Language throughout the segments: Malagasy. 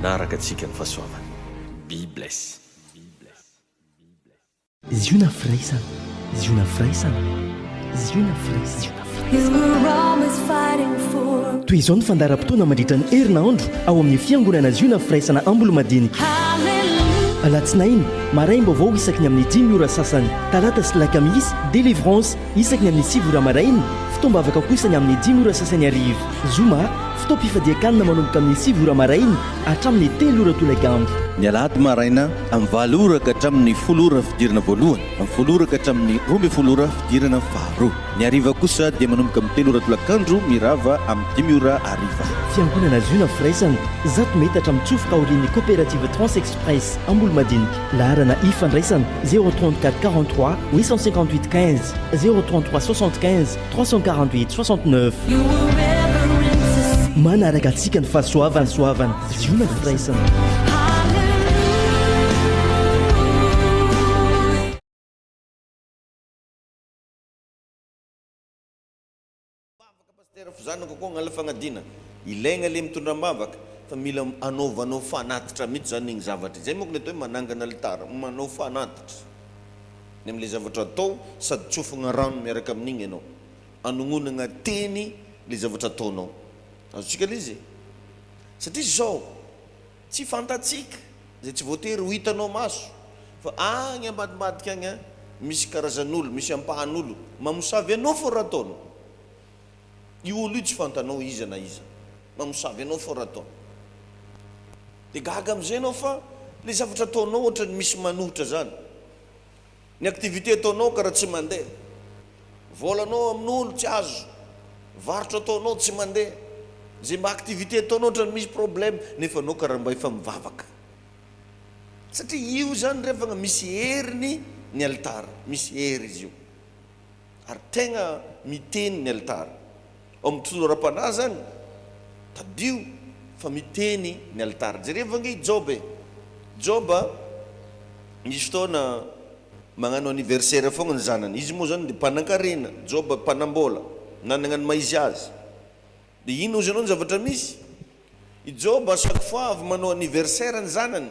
Manaraka antsika ny fahasoavany. Be bless. Ziona firaisana, ziona firaisana, ziona firaisana. Toy izao ny fandaharam-potoana mandritra ny herinandro ao amin'ny Fiangonana Ziona Firaisana Ambolomadinika. Alatsinainy, maraim-baovao isaky ny amin'ny dimy ora sasany. Talata sy Lakamisy, Délivrance, isaky ny amin'ny sivy ora maraina. Fotoam-bavaka kosa ny amin'ny dimy ora sasany hariva. Zoma, fotoam-pifadian-kanina manomboka amin'ny sivy ora maraina hatramin'ny telo ora tolakandro. Ny alahady maraina amin'ny valo ora ka hatramin'ny folo ora fidirana voalohany, amin'ny folo ora ka hatramin'ny 12 ora fidirana faharoa. Ny hariva kosa dia manomboka amin'ny telo ora tolakandro mirava amin'ny dimy ora hariva. Fiangonana Ziona Firaisana, zato metatra mitsofoka aorian'ny Coopérative Trans Express Ambolomadinika. Laharana ifandraisana, 0 34 43 858 15, 0 33 75 348 69. Manaraka antsika ny fahasoavana, soavana, Ziona Firaisana. Vavaka Pasitera fozanako koa agnala fagnadina ilaigna le mitondra ambavaka fa mila anaovanao fanatitra mitsy zany igny zavatra igny zay manko le atao hoe manangana alitara manao fanatitra ny amle zavatra atao sady tsofagna rano miaraka amin'igny ianao anognonagna teny le zavatra ataonao azontsika le izy e satria zao Tsy fantatsika, izay tsy voatery ho hitanao maso, fa agny ambadimbadika agny an, misy karazan'olo, misy ampahan'olo mamosavy anao fô raha ataonao. Io olo io tsy fantanao iza na iza, mamosavy anao fô raha ataonao. De gaga amizay anao fa le zavatra ataonao ohatrany misy manohitra zany. Ny activité ataonao karaha tsy mandeha. Volanao amin'olo tsy azo. Varotra ataonao tsy mandeha. Zay mba activité ataonao otrany misy problème nefa anao karaha mba efa mivavaka. Satria io zany revagna misy heriny ny alitara, misy hery izy io. Ary tegna miteny ny alitara. Ao amin'ny tontolo ara-panahy zany, tadidio fa miteny ny alitara. Jerevo ange i Joba e! Joba nisy fotoana magnano anniversaire foagna ny zanany. Izy moa zany dia mpanankarena, Joba mpanambola, nanagna ny maha izy azy. Dia inona ozy anao ny zavatra misy? I Joba chaque fois avy manao anniversaire ny zanany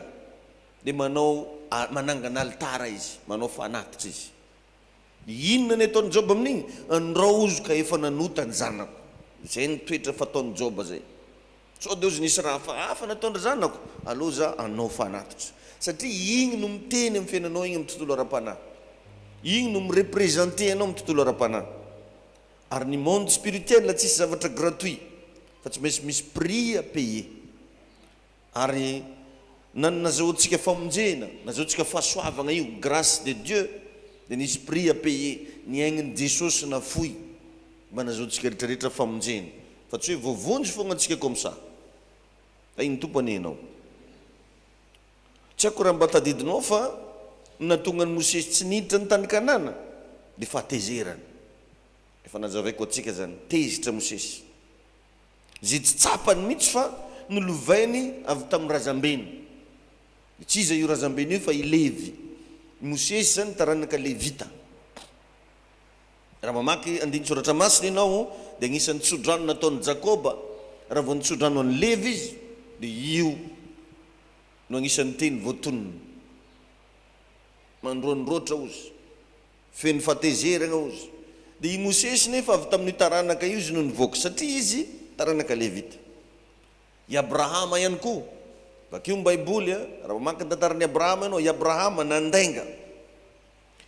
dia manao manangana alitara izy, manao fanatitra izy. Inona ny ataon'i Joba amin'igny? Andrao ozy ka efa nanota ny zanako. Zay ny toetra fataon'i Joba zay. Sao dia ozy nisy raha hafahafa nataon-dry zanako, aleo za hanao fanatitra. Satria igny no miteny amin'ny fiainanao igny amin'ny tontolo ara-panahy. Igny no mi-representer anao amin'ny tontolo ara-panahy. Ary ny monde spirituel tsisy zavatra gratuit fa tsy maintsy misy prix à payer. Ary na ny nazahoantsika famonjena, nazahoantsika fahasoavagna io, grace de Dieu, dia nisy prix à payer, ny aignan'i Jesosy nafoy mba nazahoantsika retraretra famonjena, fa tsy hoe voavonjy fogna antsika comme ça. Tahin'ny Tompo anie ianao. Tsy haiko raha mba tadidinao fa ny nahatonga an'i Mosesy tsy niditra ny tany Kanana dia fahatezerana. Efa nazavaiko antsika zany, tezitra Mosesy. Izay tsy tsapany mihitsy fa nolovainy avy tamin'ny razambeny. Dia tsy iza io razambeny io fa i Levy. I Mosesy izany taranaka Levita. Raha mamaky andinin-tsoratra masina ianao dia anisan'ny tsodrano nataon'i Jakoba, raha vao nitsodrano an'i Levy izy dia io no anisan'ny teny voatonony. Mandroandroatra hozy. Feno fahatezerana hozy. Dia i Mosesy nefa avy tamin'io taranaka io izy no nivoaka, satria izy taranaka Levita. I Abrahama ihany koa. Vakio ny Baiboly a, raha mamaky ny tantaran'i Abrahama ianao, i Abrahama nandainga.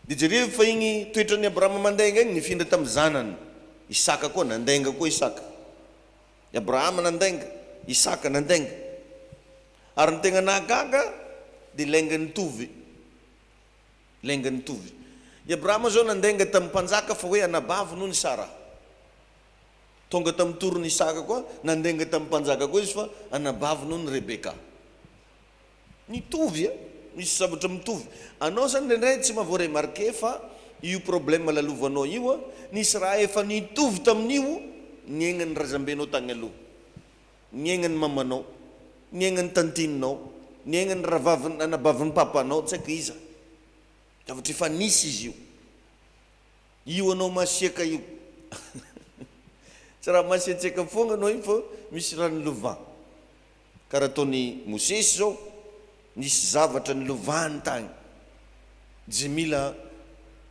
Dia jerevo fa igny toetran'i Abrahama mandainga igny nifindra tamin'ny zanany. Isaka koa, nandainga koa Isaka. I Abrahama nandainga, Isaka nandainga. Ary ny tegna nahagaga dia lainga nitovy. Lainga nitovy. I Abrahama izao nandainga tamin'ny mpanjaka fa hoe anabaviny hono i Saraha. Tonga tamin'ny toron'i Isaka koa, nandainga tamin'ny mpanjaka koa izy fa anabaviny hono Rebeka. Mitovy a! Misy zavatra mitovy. Anao zany indraindray tsy maha voa-remarquer fa io problème lalovanao io a, nisy raha efa nitovy tamin'io niaignan'ny razambenao tagny aloha. Niaignan'ny mamanao, niaignan'ny tantininao, niaignan'ny rahavavin anabavin'ny papanao, tsy haiko iza. Zavatra efa nisy izy io. Io anao masiaka io. Tsy raha masiatsiaka foagna anao io fa misy raha nilovà. Karaha ataon'i Mosesy zao, nisy zavatra nilovany tagny. Ze mila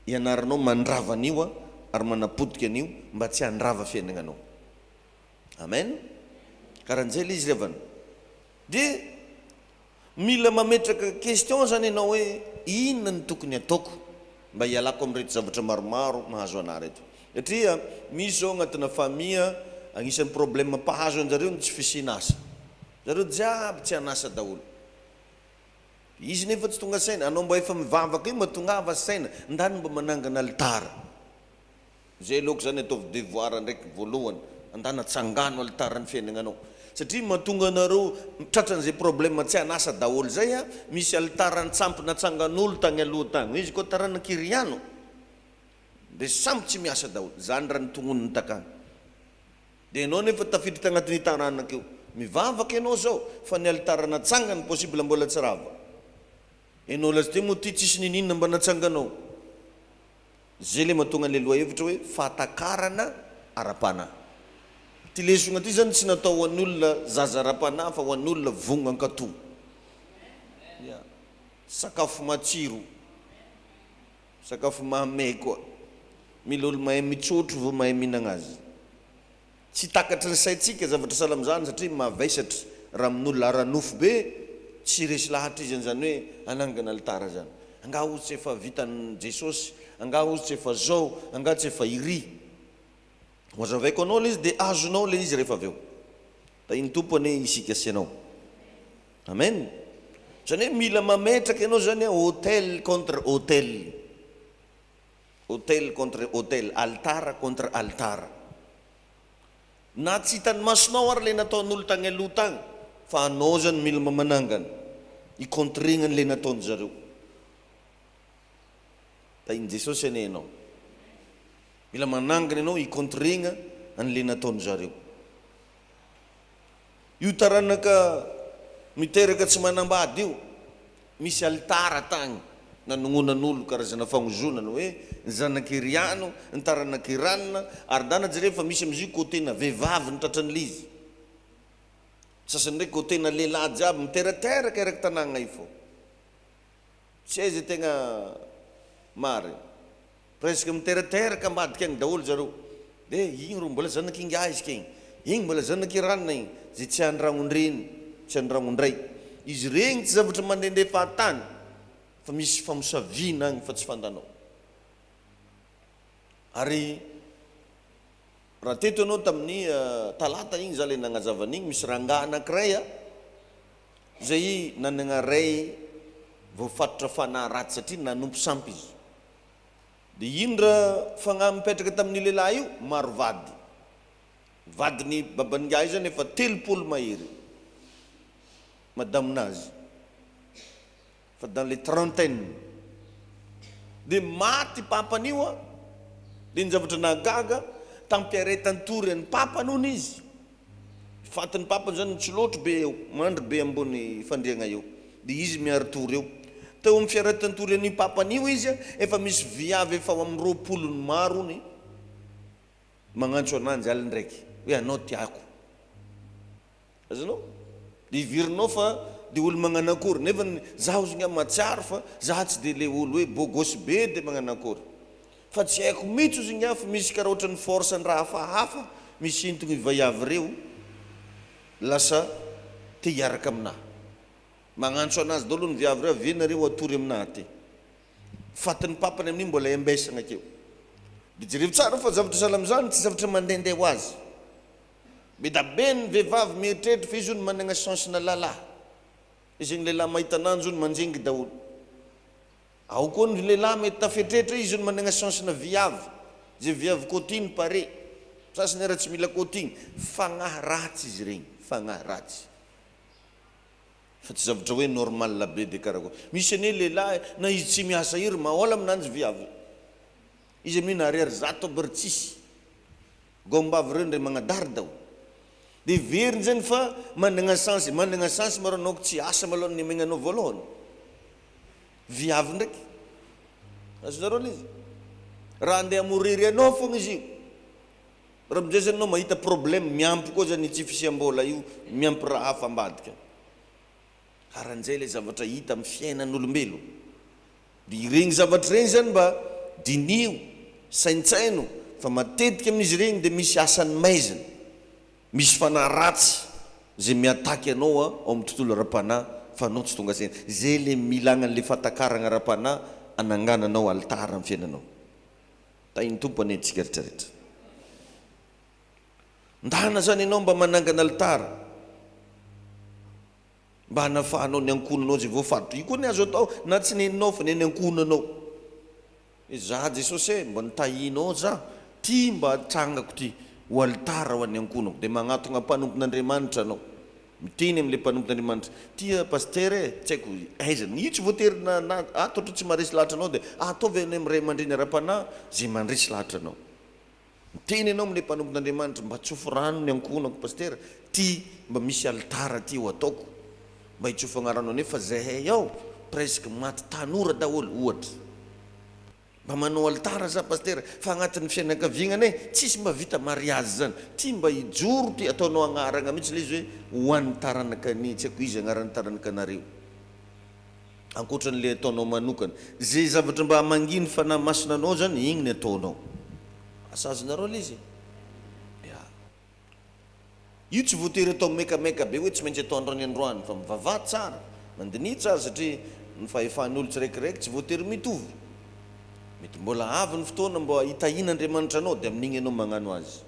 ianaranao mandrava an'io ary manapotika an'io mba tsy handrava fiainagnanao. Amen. Karahan'izay le izy ry havana. Dia mila mametraka question zany ianao hoe inona no tokony ataoko mba hialako amin'ireto zavatra maromaro mahazo anah reto. Satria misy zao agnatina famille agnisan'ny problème mpahazo anjareo ny tsy fisian'asa. Zareo jiaby tsy an'asa daholo. Izy nefa tsy tonga saina, anao mba efa mivavaka io mba tongava saina, ndany mba manangana alitara. Zay aloha zany ataovy devoir ndraiky voalohany, andana tsangano alitara ny fiainagnanao. Satria mahatonga anareo tratran'izay problème tsy an'asa daholo zay a, misy alitara an-tsampy natsangan'olo tagny aloha tagny, izy koa taranak'i Riano de samby tsy miasa daholo, zany raha notognoniny takagny. Dia ianao nefa tafiditra agnatin'io taranaka io. Mivavaka ianao zao fa ny alitara natsangany possible mbola tsy rava. Ianao lasteo moa ty tsisy niniana mba natsanganao. Zay le mahatonga an'le lohahevitra hoe fahatakarana ara-panahy. Ty lesona ty zany tsy natao ho an'ny olona zaza ara-panahy fa ho an'ny olona vonona hankatò. Ya. Sakafo matsiro. Sakafo mahamay koa. Mila olo mahay mitsotro vao mahay mihinagna azy. Tsy takatry ny saintsika zavatra sahala amin'izany satria mavesatra raha amin'olona ara-nofo be, tsy resy lahatra izy an'izany hoe hanangana alitara zany. Angaha ozy tsy efa vitan'i Jesosy, angaha ozy tsy efa zao, angaha tsy efa iry. Ho azavaiko anao ilay izy dia azonao ilay izy rehefa avy eo. Tahin'ny Tompo anie isika sy ianao. Amen. Izany hoe mila mametraka ianao izany autel contre autel. Autel contre autel, alitara contre alitara. Na tsy hitan'ny masonao ary ilay nataon'olo tagny aloha tagny, fa anao zany mila mba manangana, hi-contregna an'ilay nataon-jareo. Tahin'i Jesosy anie ianao. Mila manangana ianao hi-contregna an'ilay nataon-jareo. Io taranaka miteraka tsy manambady io, misy alitara tagny nanognonan'olo karazana fagnozonana hoe ny zanak'i Riano, ny taranak'i Ranona, ary ndana jereo fa misy amizio côté-na vehivavy ny tratran'lizy, sasany ndraiky côté-na lehilahy jiaby miterateraka eraky tanagna io fô tsy hay ze tegna marigny. Presque miterateraka ambadika agny daholo zareo de igny ro mbola zanak'ingahy izy kegny, igny mbola zanak'i ranona igny, ze tsy andragnondreny, tsy andragnondray, izy regny tsy zavatra mandehandeha fahatany fa misy famosaviana agny fa tsy fandanao. Ary raha teto ianao tamin'ny talata igny za le nagnazava an'igny, misy rangahy anakiray a, zay nanagna ray voafatotra fanahy ratsy satria nanompo sampy izy. Dia ino ra fagnahy mipetraka tamin'io lehilahy io? Maro vady. Vadin'i baban'ingahy io zany efa 30 mahery. Madamonazy. Efa dans les trentaine. Dia maty papan'io an. Dia ny zavatra nahagaga, tampiaretan-tory an'i papany hono izy. Fatin'ny papany zany mitsilotro be eo, mandry be ambony fandriagna eo, de izy miari-tory eo. Teo amin'ny fiaretan-tory an'io papany io izy, efa misy viavy efa ao amin'ny 20 ny maro hono magnantso ananjy alindraiky hoe anao tiako. Azonao? De heverinao fa de olo magnanakory, nefa za ozy nga mahatsiaro fa za tsy de le olo hoe beau gosse be de magnanakory. Fa tsy haiko mitsy ozy ingahy fa misy karaha ohatran'ny force ndraha hafahafa misintogno i vaiavy reo lasa te hiaraka aminah. Magnantso anazy daholo ny viavy reo avia nareo hatory aminah aty. Fatin'ny papany amin'io mbola embesagna akeo. De jerevo tsara fa zavatra sahala amizany tsy zavatra mandehandeha ho azy. Be da be ny vehivavy mieritreritra fa izy hono managna chance na lalahy. Izy ny lehilahy mahita ananjy hono manjengy daholo. Ao koa ny lehilahy mety tafetretra izy no managna chance na viavy, ze viavy kôtigny pare, sasany ara tsy mila kôtigny, fagnahy ratsy izy regny, fagnahy ratsy, fa tsy zavatra hoe normal be de karakory, misy anie lehilahy na izy tsy miasa iry mahola aminanjy viavy, izy amin'io na ariary zato aby ry tsisy, Gombavy reo ndray magnadarda o. De heveriny zany fa managna chance, managna chance marô anao ko tsy asa malôha ny nomegna anao voalohany. Viavy ndraiky. Azonareo le izy? Raha andeha hamoriry anao fogna izy io. Raha amizay zany anao mahita problème miampy koa zany tsy fisiam-bola io, miampy raha hafa ambadika. Karan'izay ilay zavatra hita amin'ny fiainan'olombelona. Dia ireny zavatra ireny izany mba diniho, saintsaino fa matetika amin'izy ireny dia misy asan'ny maizina, misy fanahy ratsy izay mi-attaque anao ao amin'ny tontolo ara-panahy fa anao tsy tonga saina. Izay ilay milagna an'ilay fahatakaragna ara-panahy anangananao alitara amin'ny fiainanao. Tahin'ny Tompo anie antsika rehetra rehetra. Ndana zany ianao mba manangana alitara. Mba hanafahanao ny ankohonanao izay voafaritra. Io koa ny azo atao na tsy neninao fa ny an'ny ankohonanao. Hoe za Jesosy e, mba notahianao za, ty mba atsangako ty ho alitara ho an'ny ankohonako. Dia magnatogna mpanompon'Andriamanitra anao. Miteny amin'ilay mpanompon'Andriamanitra, ty Pasitera e, tsy haiko aiza, io tsy voatery na na ato ohatra tsy maharesy lahatra anao dia ataovy any amin'ny ray aman-dreny ara-panahy izay mandresy lahatra anao. Miteny ianao amin'ilay mpanompon'Andriamanitra, mba tsofy rano ny ankohonako Pasitera, ty mba misy alitara ty ho ataoko, mba hitsofagna rano nefa zahay ao presque maty tanora daholo ohatra. Mba manao alitara za Pasitera, fa agnatin'ny fianakaviagnanay tsisy mba vita mariazy zany, ty mba hijoro ty, ataonao agnaragna mihitsy le izy hoe ho an'ny taranaka ny tsy haiko iza agnaran'ny taranakanareo. Ankoatra an'ilay ataonao manokana. Izay zavatra mba hamangia ny Fanahy Masina anao izany, igny ny ataonao. Asa azonareo ilay izy e? Ya. Io tsy voatery atao mekamaika be hoe tsy maintsy atao androany androany, fa mivavaha tsara, mandiniha tsara satria ny fahefan'ny olo tsiraikiraiky tsy voatery mitovy. Mety mbola avy ny fotoana mba hitahian'Andriamanitra anao dia amin'igny ianao magnano azy.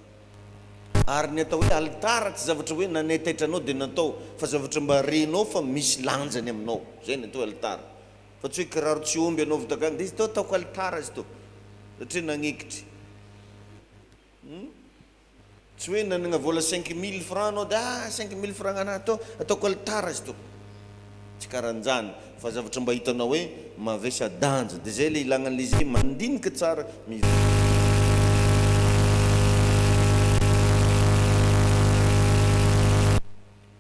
Ary ny atao hoe alitara tsy zavatra hoe nanaitaitra anao dia natao fa zavatra mba renao fa misy lanjany aminao. Zay ny atao hoe alitara. Fa tsy hoe kiraro tsy omby anaovy takagny dia izy tô ataoko alitara izy tô. Satria nagnekitry. Hum. Tsy hoe nanagna vola 5000 francs anao dia ah 5000 francs anah tô ataoko alitara izy tô. Tsy karanjany fa zavatra mba hitanao hoe mavesa-danja. Dia zay le ilagna an'le izy hoe mandinika tsara, mi.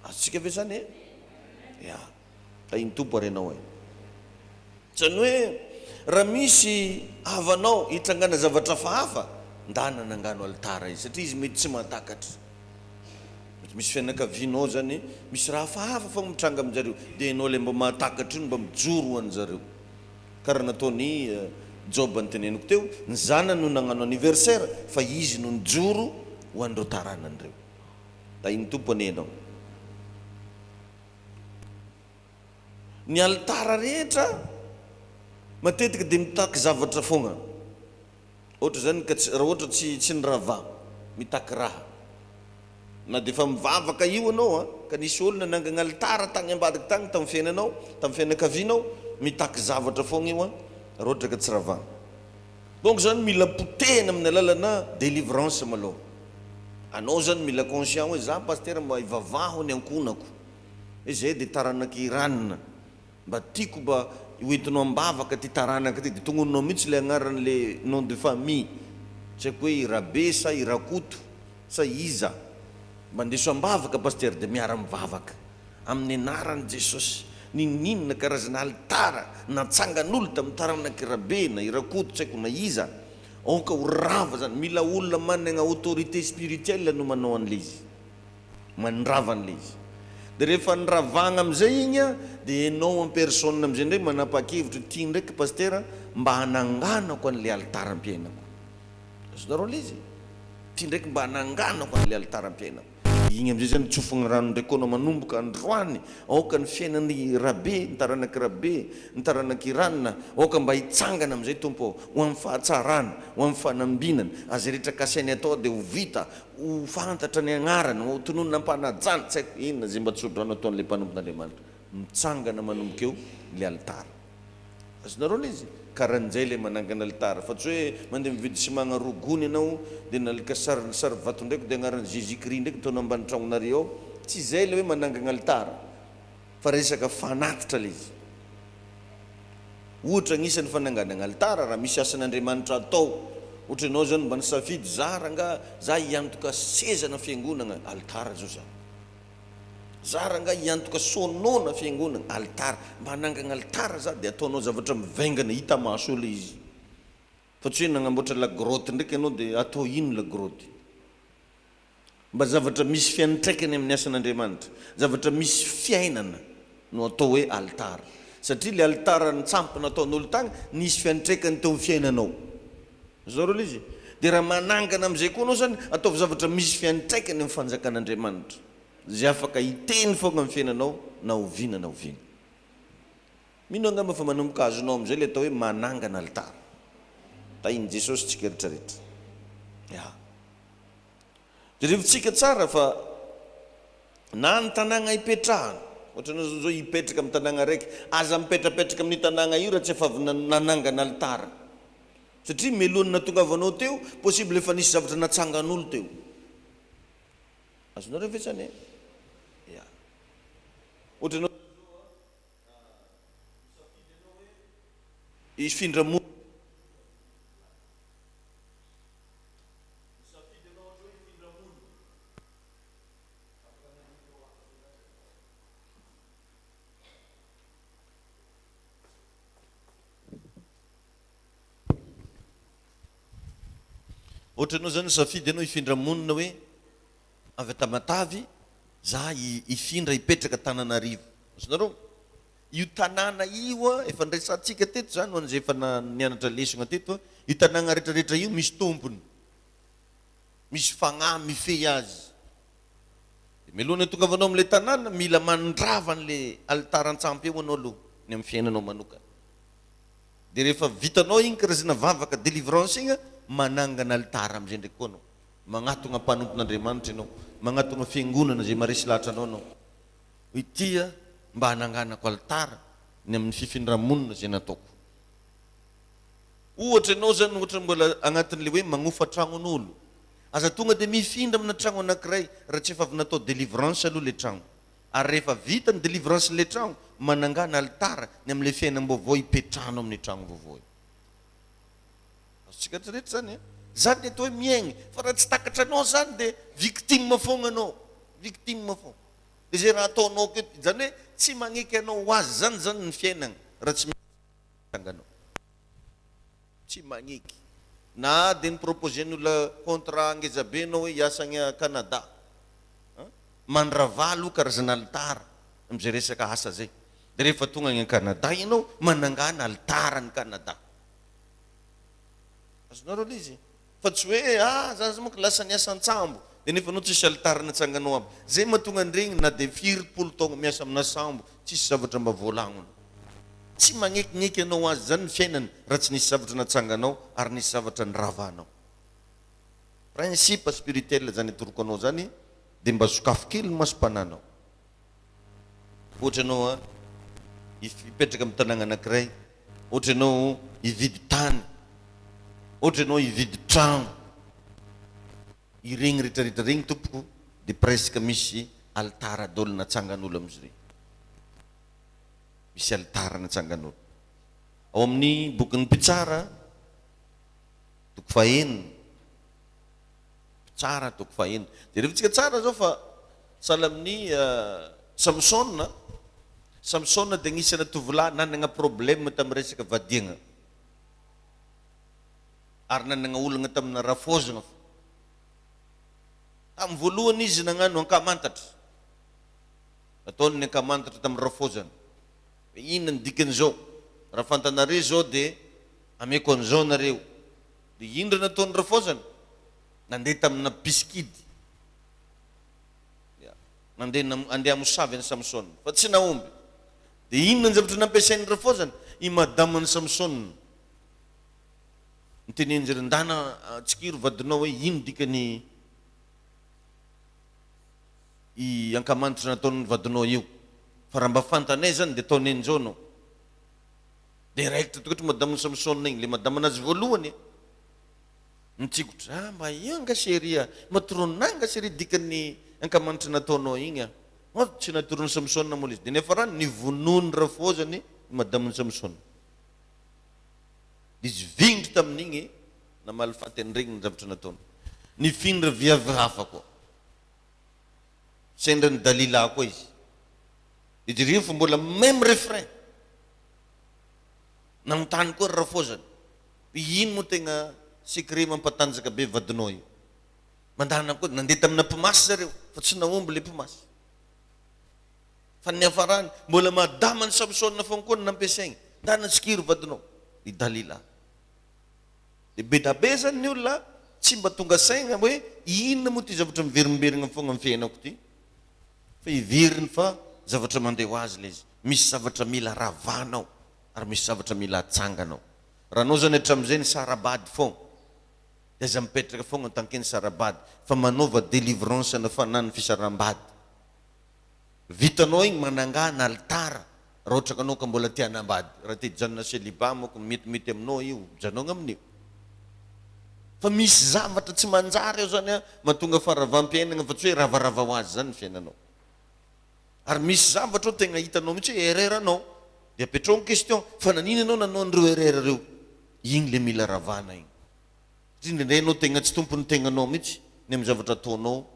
Azontsika ve zany e? Ya. Tahin'ny Tompo ary ianao e. Zany hoe raha misy havanao hitrangana zavatra hafahafa, ndana anangano alitara izy satria izy mety tsy mahatakatra. Mety misy fianakavianao zany misy raha hafahafa fogna mitranga aminjareo dia ianao ilay mba mahatakatra io no mba mijoro ho anjareo. Karaha nataon'i Joba noteneniko teo, ny zanany no nagnano anniversaire fa izy no nijoro ho an'ireo taranany ireo. Tahin'ny Tompo anie ianao. Ny alitara rehetra matetika dia mitaky zavatra foagna. Ohatra zany ka tsy raha ohatra tsy tsy nirava, mitaky raha. Na dia efa mivavaka io ianao an, ka nisy olona nangana alitara tagny ambadika tagny tamin'ny fiainanao, tamin'ny fianakavianao, mitaky zavatra foagna io an, raha ohatra ka tsy ravana. Donc zany mila potehina amin'ny alalana délivrance malôha. Anao zany mila conscient hoe za pasitera mba ivavaho ny ankohonako. Hoe zay dia taranak'i Iran. Mba tiako mba ho entinao am-bavaka ty taranaka ty. Dia tononinao mihitsy ilay anaran'ilay nom de famille. Tsy haiko hoe i Rabe sa i Rakoto sa iza. Mba andeso am-bavaka Pasitera dia miara-mivavaka. Amin'ny anaran'i Jesosy. N'inon'inona karazana alitara natsangan'olo tamin'ny taranak'i Rabe na i Rakoto tsy haiko na iza. Aoka ho rava zany. Mila olona managna autorité spirituelle no manao an'ilay izy. Mandrava an'ilay izy. Dia rehefa niravagna amin'izay igny an, dia enao en personne amin'izay indray manapa-kevitra hoe ty ndraiky Pasitera mba hananganako an'ilay alitaram-piainako. Azonareo ilay izy? Ty ndraiky mba hananganako an'ilay alitaram-piainako. Igny amin'izay zany tsofigny rano ndraiky koa anao manomboka androany, aoka ny fiainan'i Rabe, ny taranak'i Rabe, ny taranak'i Ranona, aoka mba hitsangana amin'izay Tompo ô, ho amin'ny fahatsarana, ho amin'ny fanambinana, ary izay rehetra kasainy atao dia ho vita, Ho fantatra ny agnarany, ho tononina am-panajana, tsy haiko inona izay mba tso-drano ataon'ilay mpanompon'Andriamanitra. Mitsangana manomboka eo ilay alitara. Azonareo ilay izy? Karahan'izay ilay manangana alitara, fa tsy hoe mandeha mividy ciment roa gony ianao, dia nalika sary sary vato ndraiky dia agnaran'i Jésus Christ ndraiky ataonao ambany tragnonareo ao. Tsy izay ilay hoe manangana alitara, fa resaka fanatitra ilay izy. Ohatra agnisan'ny fananganagna alitara raha misy asan'Andriamanitra atao, ohatra ianao zany mba nisafidy za rangah za hiantoka sezana fiangonagna, alitara zao zany. Za rangah hiantoka sono-na fiangonagna, alitara. Mba hanangagna alitara za de ataonao zavatra mivaingana hita maso eo le izy. Fa tsy hoe nagnamboatra la grotte ndraiky ianao de atao ino la grotte? Mba zavatra misy fiantraikany amin'ny asan'Andriamanitra, zavatra misy fiainana. no atao hoe alitara. Satria le alitara nitsampy nataon'olo tagny nisy fiantraikany teo amin'ny fiainanao. Zao reo le izy. De raha manangana amizay koa anao zany, ataovy zavatra misy fiantraikany amin'ny fanjakan'Andriamanitra. Zay afaka hiteny foagna amin'ny fiainanao na oviana na oviana. Mino angamba fa manomboka azonao amin'izay ilay atao hoe manangana alitara. Tahin'i Jesosy tsika rehetra rehetra. Ya. Jerevintsika tsara fa na ny tanàgna ipetrahana, ohatra anao zao zao hipetraka amin'ny tanàgna araiky, aza mipetrapetraka amin'io tanàgna io raha tsy efa avy nanangana alitara. Satria mialohan'ny nahatongavanao teo, possible efa nisy zavatra natsangan'olo teo. Azonareo ve zany e? Ya. Ohatra anao zao a, misafidy ianao hoe hifindra monina. Misafidy ianao ohatra hoe hifindra monina. Afaka manao hafa zay zany. Ohatra ianao zany misafidy ianao hifindra monina hoe avy a Tamatave za hifindra hipetraka Tananarivo. Azonareo? Io tanàna io a, efa niresahantsika teto zany ho an'izay efa nianatra lesona teto a, io tanàna retraretra io misy tompony, misy fagnahy mifehy azy. Dia mialohan'ny hatongavanao amin'ilay tanàna, mila mandrava an'ilay alitaran-tsampy eo anao aloha, ny amin'ny fiainanao manokana. Dia rehefa vitanao iny karazana vavaka délivrance iny, manangana alitara amin'izay ndraiky koa anao. Magnatogna mpanompon'Andriamanitra ianao, magnatogna fiangonana izay maharesy lahatra anao ianao. Hoe ity aho mba hananganako alitara ny amin'ny fifindra-monina izay nataoko. Ohatra ianao izany ohatra mbola agnatin'ilay hoe magnofa tragnon'olo. Aza tonga dia mifindra amina tragno anankiray raha tsy efa avy natao délivrance aloha ilay tragno. Ary rehefa vita ny délivrance n'ilay tragno, manangana alitara ny amin'ilay fiainam-baovao hipetrahanao amin'io tragno vaovao io. Azontsika rehetra izany an! Izany ny atao hoe miaigny. Fa raha tsy takatranao izany dia victime foagna anao. Victime foagna. Dia izay raha ataonao akeo, izany hoe tsy magneky anao ho azy izany izany ny fiainagna raha tsy misy tsanganao. Tsy magneky. Na dia ni-proposer-n'olona contrat ngeza be anao hoe hiasa agny Canada. An! Mandravà aloha karazana alitara amin'izay resaka asa zay. Dia rehefa tonga agny Canada ianao, manangàna alitara any Canada. Azonareo ilay izy? Fa tsy hoe ah za za manko lasa niasa an-tsambo dia nefa anao tsisy alitara natsanganao aby. Zay mahatonga an'iregny na dia firipolo taogno miasa amina sambo tsisy zavatra mba voalagnona. Tsy magnekigneiky anao azy zany ny fiainana raha tsy nisy zavatra natsanganao ary nisy zavatra niravanao. Principe spirituel zany atoroko anao zany dia mba sokafo kely ny masom-panahinao. Ohatra ianao a, hipetraka amin'ny tanàna anankiray, ohatra ianao hividy tany, ohatra ianao hividy trano, ireny rehetra rehetra ireny tompoko dia presque misy alitara daholo natsangan'olo amin'izy ireny. Misy alitara natsangan'olo. Ao amin'ny bokin'ny Mpitsara, toko fahenina, Mpitsara toko fahenina. Jerevintsika tsara zao fa sahala amin'i Samsona, Samsona dia agnisana tovolahy nanagna problème tamin'ny resaka vadiagna ary nanagna olagna tamina rafozagna fô. Tamin'ny voalohany izy nagnano ankamantatra, nataony ny ankamantatra tamin'ny rafozany hoe inona ny dikan'izao, raha fantanareo izao dia ameko an'izao nareo. Dia inona nataon'ny rafozany? Nandeha tamina mpisikidy. Ya. Nandeha nam, andeha hamosavy an'i Samsona, fa tsy nahomby. Dia inona ny zavatra nampiasain'ny rafozany? I madaman'i Samsona. Nitenenin-dry zareo, ndana tsikiro vadinao hoe ino dikany i ankamantatra nataon'ny vadinao io. Fa raha mba fantanay izany dia ataonay an'izao anao. Dia raikitra tokoa madaman'i Samsona iny, ilay madamanazy voalohany e. Nitsikotra, ah mba io nga chérie ah, mba toronina nga chérie dikan'ny ankamanitra nataonao igny ah. Oh, tsy natoron'i Samsona moa ilay izy. Dia niafarany, nivonoiny rafozany i madaman'i Samsona. Dia izy vinitra tamin'igny, namaly faty an'iregny ny zavatra nataony. Nifindra viavy hafa koa. Sendra an'i Dalila koa izy. Dia jereo fa mbola même refrain. Nanontany koa ry rafozany hoe ino moa tegna secret mampatanjaka be vadinao io. Mandana koa, nandeha tamina mpimasy zareo fa tsy nahomby le mpimasy. Fa ny niafarany, mbola madama an'i Samsona foana koa no nampiasainy. Ndana tsikiro vadinao, i Dalila. Dia be da be zany ny olona tsy mba tonga saina hoe inona moa ity zavatra miverimberina foana amin'ny fiainako ity. Fa heveriny fa zavatra mandeha ho azy ilay izy. Misy zavatra mila ravana ao ary misy zavatra mila atsangana ao. Raha anao zany hatramin'izay nisara-bady foana dia aza mipetraka foana tant que nisara-bady fa manaova délivrance na fanahy ny fisaraham-bady. Vitanao igny manangana alitara raha ohatra ka anao ka mbola te hanambady. Raha te hijanona celibat manko metimety aminao io, mijanogna amin'io. Fa misy zavatra tsy manjary ao zany an, mahatonga faharavam-piainagna fa tsy hoe ravarava ho azy zany ny fiainanao. Ary misy zavatra ao tegna hitanao mihitsy hoe erreur anao, de apetraho ny question, fa nanino ianao nanao an'ireo erreur ireo? Igny le mila ravana igny. Satria indraindray ianao tegna tsy tompon'ny tegnanao mihitsy ny amin'ny zavatra ataonao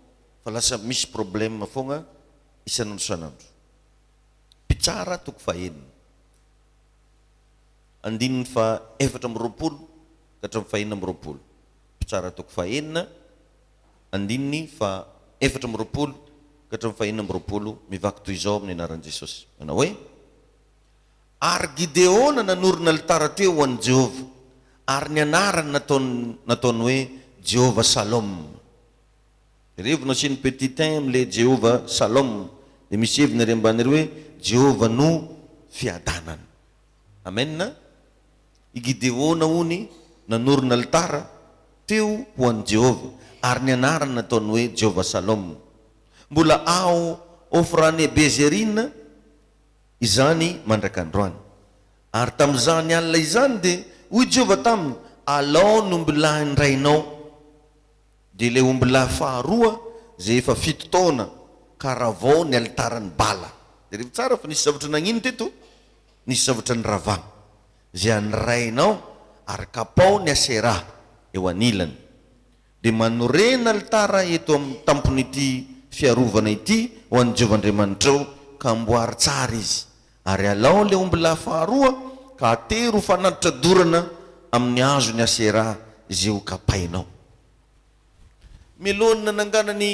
fa lasa misy problème foagna isan'andro isan'andro. Mpitsara toko fahenina, andininy faha 24 ka hatramin'ny faha 26. Mpitsara toko fahenina, andininy faha 24 ka hatramin'ny faha 26, mivaky toy izao amin'ny anaran'i Jesosy, manao hoe, Ary Gideona nanorina alitara teo ho an'i Jehovah, ary ny anarany nataony nataony hoe Jehovah-Salom. Revo no asiany petit un amle Jehovah Shalom de misy heviny ary ambany ary hoe Jehovah no fiadanana. Amen a! I Gideona hony nanorina alitara teo ho an'i Jehovah ary ny anarany nataony hoe Jehovah Shalom. Mbola ao Ofranebezerina izany mandrak'androany. Ary tamin'izany alina izany dia hoy Jehovah taminy, Alao ny ombilahin-drainao. Dia ilay ombilahy faharoa izay efa fito taona ka ravao ny alitaran'i Bala. Jereo tsara fa nisy zavatra nagnino teto? Nisy zavatra niravana. Izay an'ny rainao ary kapao ny Aseraha eo anilany. Dia manorena alitara eto amin'ny tampon'ity fiarovana ity ho an'i Jehovah Andriamanitrao ka amboary tsara izy. Ary alao ilay ombilahy faharoa ka atero ho fanatitra dorana amin'ny hazon'i Aseraha izay hokapainao. Mialohan'ny nananganan'i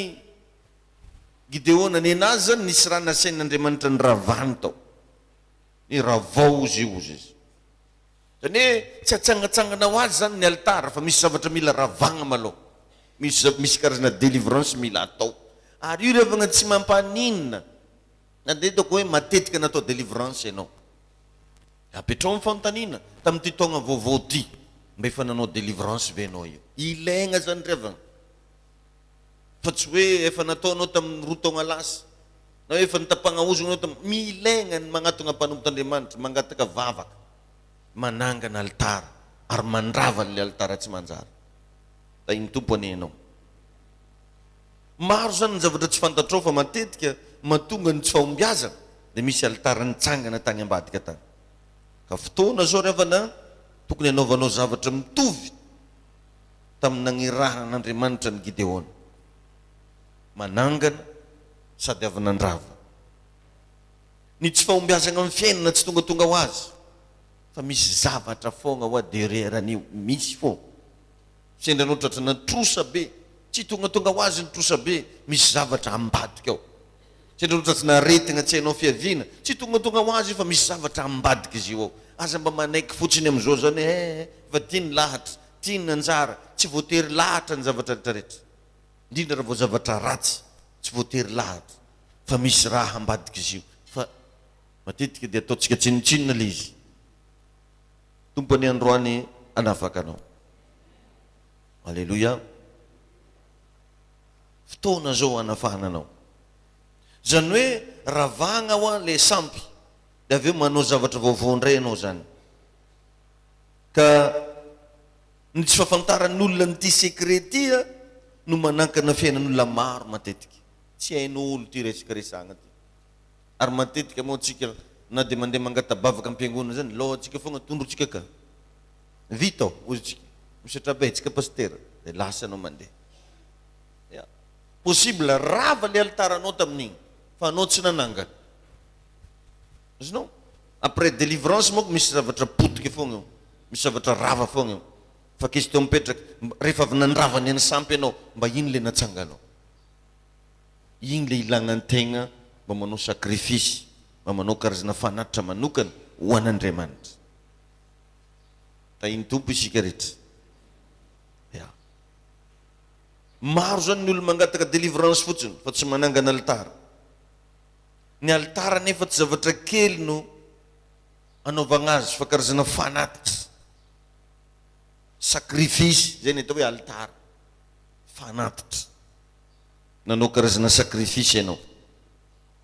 Gideona nenazy izany, nisy raha nasain'Andriamanitra niravany tao. Ny ravao hozy io hozy izy. Izany hoe tsy atsangatsangana ho azy izany ny alitara fa misy zavatra mila ravagna malôha. Misy misy karazana délivrance mila atao. Ary io ry havagna tsy mampaninona na dia ataoko hoe matetika natao délivrance ianao. Apetraho ny fanontaniana, tamin'ity taogna vaovao ity, mba efa nanao délivrance ve ianao io? Ilaigna zany ry havagna. Fa tsy hoe efa nataonao tamin'ny roa taogna lasa, na hoe efa nitapagna ozogna anao tamin'ny, milaigna ny magnatogna mpanompon'Andriamanitra, mangataka vavaka, manangana alitara, ary mandrava an'ilay alitara tsy manjary. Tahin'ny Tompo anie ianao. Maro zany ny zavatra tsy fantatrao fa matetika mahatonga ny tsy fahombiazana dia misy alitara nitsangana tany ambadika tany. Ka fotoana zao ry havana tokony hanaovanao zavatra mitovy tamin'ny nagnirahan'Andriamanitra an'i Gideona. Manangana sady avy nandrava. Ny tsy fahombiazana amin'ny fiainana tsy tongatonga ho azy fa misy zavatra foagna hoa derrière an'io, misy foagna. Sendra anao tratrana trosa be, tsy tongatonga ho azy ny trosa be, misy zavatra ambadika ao. Sendra anao tratrana aretina tsy hainao fiaviana, tsy tongatonga ho azy io fa misy zavatra ambadika izy io ao. Aza mba manaiky fotsiny amin'izao zany hoe eh, fa ty ny lahatra, ty ny anjara, tsy voatery lahatra ny zavatra retraretra. Indrindra raha vao zavatra ratsy, tsy voatery lahatra fa misy raha ambadika izy io. Fa matetika dia ataontsika tsinontsinona ilay izy. Tompo anie androany hanafaka anao. Aleloia. Fotoana zao hanafahana anao. Zany hoe ravagna hoa le sampy de avy eo manao zavatra vaovao indray ianao zany. Ka ny tsy fahafantaran'ny olona an'ity secret ity no manankana fiainan'olona maro matetika. Tsy hain'olo ity resaka resahagna ty. Ary matetika moa tsika na dia mandeha mangata-bavaka am-piangonana zany, lohantsika foagna tondrotsika ka. Vita ao, hozy tsika. Misaotra betsaka pasitera. Dia lasa anao mandeha. Ya. Possible rava le alitaranao tamin'igny fa anao tsy nanangana. Azonao? Après délivrance manko misy zavatra potika foagna eo. Misy zavatra rava foagna eo. Fa question mipetraka, rehefa avy nandrava ny an'ny sampy ianao, mba ino le natsanganao? Igny le ilagna ny tegna. mba manao sacrifice, mba manao karazana fanatitra manokana ho an'Andriamanitra. Tahin'ny Tompo isika rehetra. Ya. Maro zany ny olona mangataka délivrance fotsiny fa tsy manangana alitara. Ny alitara nefa tsy zavatra kely no anaovagna azy fa karazana fanatitra. Sacrifice, zay ny atao hoe alitara. Fanatitra. Nanao karazana sacrifice ianao.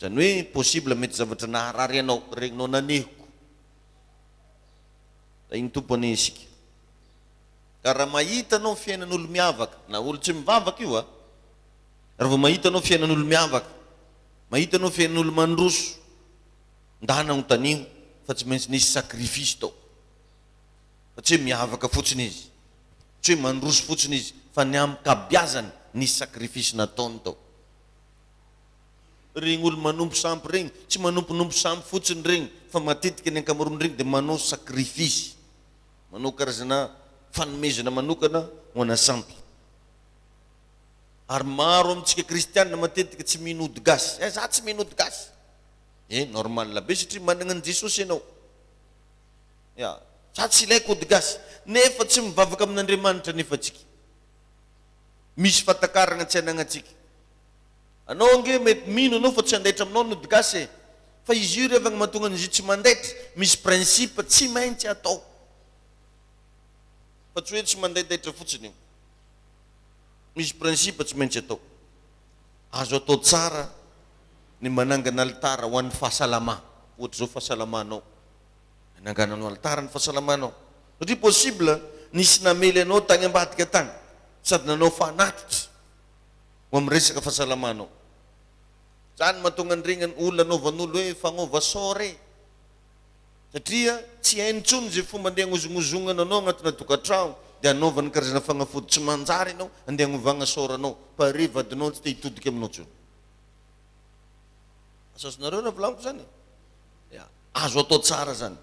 Zany hoe possible mety zavatra naharary anao, regninao nanehoko. Tahin'ny Tompo anie isika. Ka raha mahita anao fiainan'olo miavaka, na olo tsy mivavaka io a, raha vao mahita anao fiainan'olo miavaka, mahita anao fiainan'olo mandroso, ndana anontanio fa tsy maintsy nisy sacrifice tao. Fa tsy hoe miavaka fotsiny izy, tsy hoe mandroso fotsiny izy, fa ny amikabiazany nisy sacrifice nataony tao. Regny olo manompo sampy regny, tsy manomponompo sampy fotsiny regny fa matetika ny ankamaroany regny dia manao sacrifice, manao karazana fanomezana manokana ho ana sampy. Ary maro amintsika kristiana matetika tsy mino ody gasy, eh za tsy mino ody gasy. Eh normal be satria managna an'i Jesosy ianao. Ya, za tsy ilaiko ody gasy. Nefa tsy mivavaka amin'Andriamanitra nefa tsika. Misy fahatakaragna tsy anagnantsika. Anao ange mety mino anao fa tsy handaitra aminao ny ody gasy e! Fa izy io ry havagna mahatonga an'izy io tsy mandaitra, misy principe tsy maintsy atao. Fa tsy hoe tsy mandaindaitra fotsiny io. Misy principe tsy maintsy atao. Azo atao tsara ny manangana alitara ho an'ny fahasalama, ohatra izao fahasalamanao. Anangananao alitara ny fahasalamanao. Satria possible nisy namely anao tany ambadika tany sady nanao fanatitra. ho amin'ny resaka fahasalamanao. Zany mahatonga an'iregny olona anaovan'olo hoe fagnova sort e! Satria tsy hainy intsony izay fomba andeha hagnozongnozognana anao agnatina tokantragno dia anaovany karazana fagnafody tsy manjary ianao andeha hagnovagna sort anao, pare vadinao tsy te hitodika aminao intsony. Asa azonareo raha volagniko zany e? Ya, azo atao tsara zany.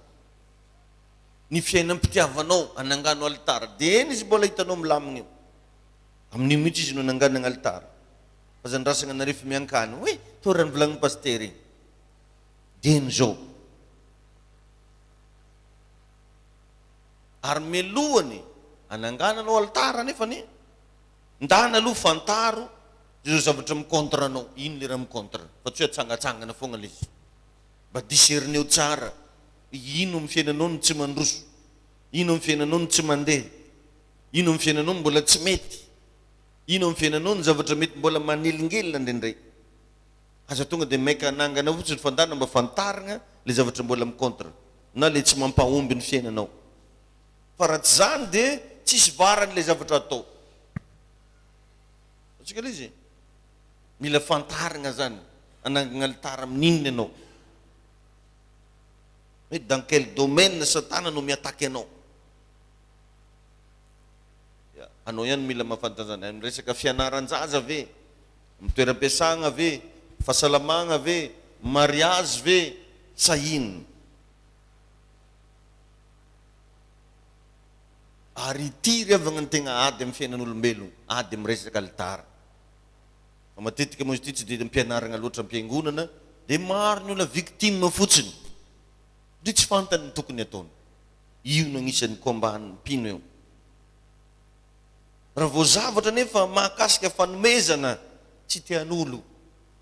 Ny fiainam-pitiavanao, anangano alitara, dia eny izy mbola hitanao milamigna eo. Amin'io mihitsy izy no nanganana alitara. Aza andrasagna anareo miankany hoe toa raha novolagnin'i Pasitera igny. Dieny zao. Ary melohany anangananao alitara nefany ndana aloha fantaro izao zavatra mi-contre anao. Ino le raha mi-contre fa tsy hoe atsangatsangana fogna le izy. Mba discerneo tsara hoe ino amin'ny fiainanao no tsy mandroso, ino amin'ny fiainanao no tsy mandeha. Ino amin'ny fiainanao no mbola tsy mety? Ino amin'ny fiainanao no zavatra mety mbola manelingelina indraindray? Aza tonga dia maika hanangana fotsiny fa ndana mba fantarina ilay zavatra mbola mi-contre na ilay tsy mampahomby ny fiainanao. Fa raha tsy izany dia tsisy varany ilay zavatra atao. Azontsika ilay izy e? Mila fantarina izany, hanangana alitara amin'inona ianao? Hoe dans quel domaine satana no mi-attaque anao? Ya, anao ihany mila mahafantatra an'izany. Amin'ny resaka fianaran-jaza ve? Amin'ny toeram-piasana ve? Fahasalamagna ve? Mariazy ve? Sa inona? Ary ity ry havagna no tegna ady amin'ny fiainan'olombelogno, ady amin'ny resaka alitara. Fa matetika moa izy ity tsy dia ampianaragna loatra am-piangonana, dia maro ny olona victime fotsiny, satria tsy fantany ny tokony ataony. Io no agnisan'ny combat ny mpino io. Raha vao zavatra nefa mahakasika fanomezana tsy te hanolo,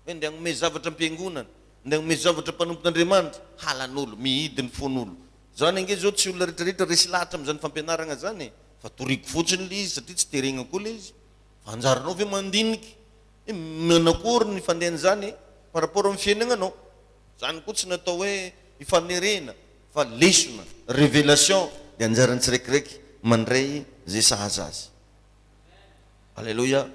hoe ndeha hagnome zavatra am-piangonana, ndeha hagnome zavatra mpanompon'Andriamanitra, halan'olo, mihidy ny fon'olo. Zany ange zao tsy olona rehetrarehetra resy lahatra amin'izany fampianaragna zany e, fa toriko fotsiny le izy satria tsy teregna koa le izy. Fa anjaranao ve mandiniky hoe manakory ny fandehan'izany par rapport amin'ny fiainagnanao. Zany koa tsy natao hoe hifanerena fa lesona, revelation, dia anjaran'ny tsiraikiraiky mandray izay sahaza azy. Aleloia.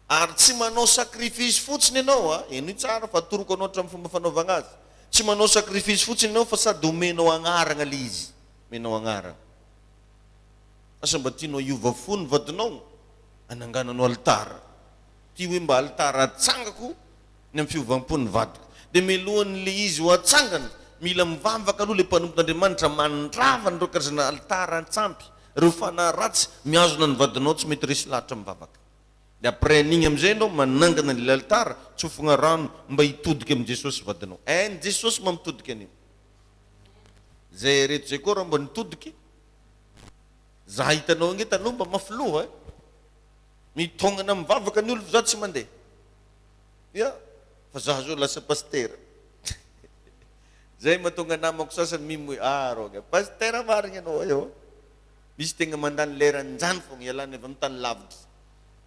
Ary tsy manao sacrifice fotsiny ianao a, henoy tsara fa atoroko anao hatramin'ny fomba fanaovagna azy. Tsy manao sacrifice fotsiny ianao fa sady omenao agnaragna le izy, omenao agnaragna. Asa mba tianao hiova fo ny vadinao, anangananao alitara. Ty hoe mba alitara atsangako ny amin'ny fiovam-pon'ny vadiko. Dia mialohan'ilay izy ho atsangana, mila mivavaka aloha ilay mpanompon'Andriamanitra mandrava an'ireo karazana alitara an-tsampy, ireo fanahy ratsy mihazona ny vadinao tsy mety resy lahatra mivavaka. Dia après an'igny amizay enao manangana an'ilay alitara, tsofogna rano mba hitodika amin'i Jesosy vadinao. Hain'i Jesosy mampitodika an'io. Zay reto zay koa raha mba nitodiky, za hitanao ange taloha mba mafy loha eh. Mitaongana mivavaka ny olo fa za tsy mandeha. Ya, fa za zao lasa pasitera. Zay mahatonga namako sasany mimo hoe ah rôga pasitera marigny anao io. Misy tegna mandany lera anjany fogna ialany avy amin'ny tany lavitra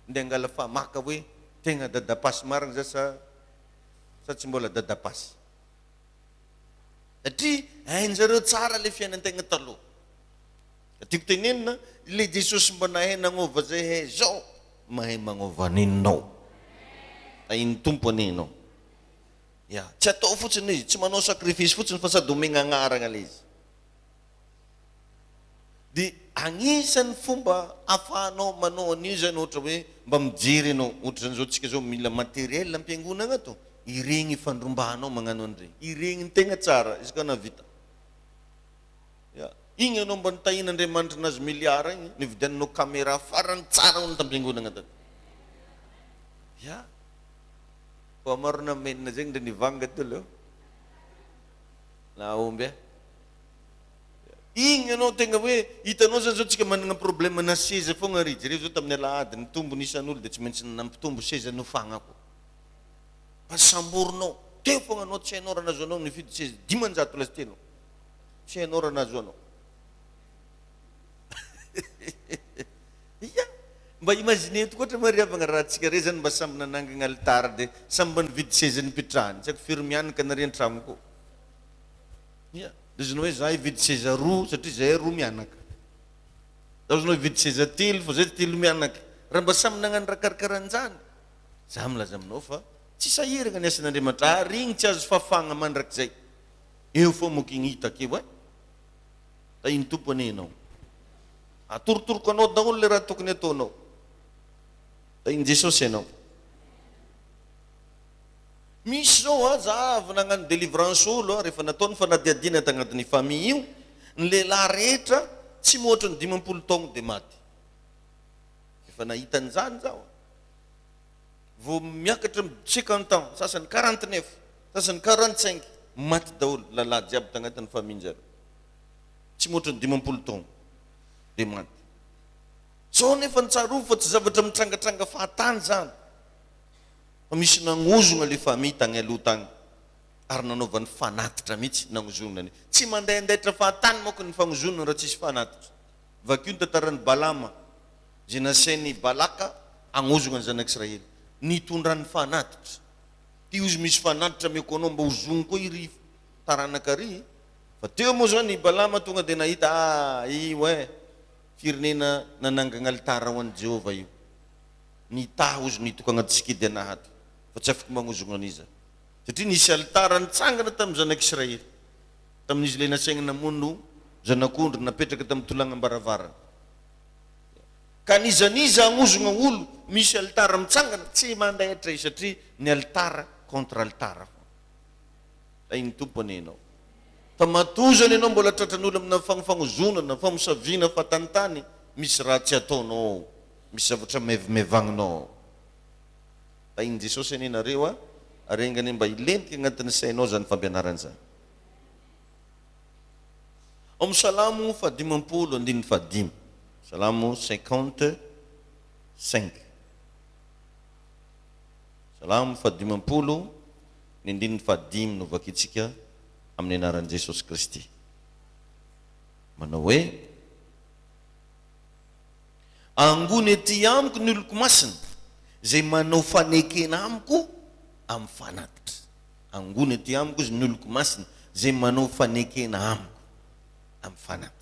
ndeha angala famaka hoe tegna dadapasy marigny za sa sa tsy mbola dadapasy. Satria hain-jareo tsara le fiainan-tegna taloha. Ka tiako tenenina, le Jesosy mba nahay nagnova zay hay zao, mahay magnova aninao. Tahin'ny Tompo anie ianao. Ya, tsy atao fotsiny izy, tsy manao sacrifice fotsiny fa sady omegna agnaragna le izy. Dia agnisan'ny fomba afahanao manao an'io zany ohatra hoe mba mijery ianao, ohatra zany zao tsika zao mila matériel am-piangonagna ato, iregny ifandrombahanao magnano an'iregny, iregny ny tegna tsara izy ka nahavita. Ya, igny ianao mba nitahian'Andriamanitra nahazo milliard igny, nividiananao camera farany tsara hono tam-piangonagna tato. Ya, fa maro namenina zegny ndre nivanga teo leo. Nahomby eh. Igny ianao tegna hoe hitanao zany zao tsika managna problème na seza fogna ary jereo zao tamin'ny alahady nitombo ny isan'olo de tsy maintsy nampitombo seza nofagna koa. Fa samborinao teo fogna anao tsy hainao raha nahazo anao nifidy seza 500 lasa teo anao. Tsy hainao raha nahazo anao. Ia! Mba imaginez tokoa ohatra moa ry havagna raha antsika re zany mba samby nanangagna alitara de samby mba nividy seza nipetrahany. Tsy haiko firy mianaka nare an-tragno koa. Ia! De izy hoe za hividy seza roa satria zahay roa mianaka. Za ozy hividy seza telo fa zay telo mianaka. Raha mba samy nagnano raha karakaran'izany, za milaza aminao fa tsy sahiragna ny asan'Andriamanitra ary igny tsy azo fafagna mandrakizay. Eo foa moka igny hitako eo eh. Tahin'ny Tompo anie ianao. Atorotoroko anao daholo le raha tokony ataonao. Tahin'i Jesosy ianao. Misy zao a, za avy nagnano délivrance olo a, rehefa natao ny fanadihadiana tagnatin'ny famille io, ny lehilahy rehetra tsy mihoatra ny 50 taogno de maty. Efa nahita an'izany zaho. Vao miakatra amin'ny 50 ans, sasany 49, sasany 45, maty daholo lalahy jiaby tagnatin'ny famille-njareo. Tsy mihoatra ny 50 taogno de maty. Zao nefa ny tsarovy fa tsy zavatra mitrangatranga fahatany zany. Fa misy nagnozogna le famille tagny aloha tagny ary nanaovany fanatitra mihitsy nagnozonana ny. Tsy mandehandetra fahatany manko ny fagnozonana raha tsisy fanatitra. Vakio ny tantaran'i Balama izay nasain'i Balaka hagnozogna ny zanak'Israely. Nitondrany fanatitra. Ty ozy misy fanatitra ameko anao mba hozogno koa iry taranaka ry. Fa teo moa zany i Balama tonga dia nahita, ah io eh, firenena nanangagna alitara ho an'i Jehovah io. Nitaha ozy nitoko agnaty sikidy anahy ato fa tsy afaka magnozogno an'iza. Satria nisy alitara nitsangana tamin'ny zanak'Israely, tamin'izy ilay nasaigny namono zanak'ondry napetraka tamin'ny tolagnam-baravarana. Ka n'iza n'iza hagnozogna olo misy alitara mitsangana, tsy mandaitra izy satria ny alitara contre alitara foana. Tahin'ny Tompo anie ianao. Fa matozana ianao mbola tratran'olo amina fagnofagnozonana, famosaviana fahatantany, misy raha tsy ataonao ao. Misy zavatra maivamaivagninao ao. Tahin'i Jesosy anie nareo a, ary enga anie mba hilentika agnatin'ny sainao zany fampianarana zany. Ao amin'ny Salamo fahadimampolo andininy fahadimy, Salamo 55. Salamo fahadimampolo ny andininy fahadimy no vakintsika amin'ny anaran'i Jesosy Kristy. Manao hoe. Angony ety amiko ny oloko masina, izay manao fanekena amiko amin'ny fanatitra. Angony ety amiko izy ny oloko masina, izay manao fanekena amiko amin'ny fanatitra.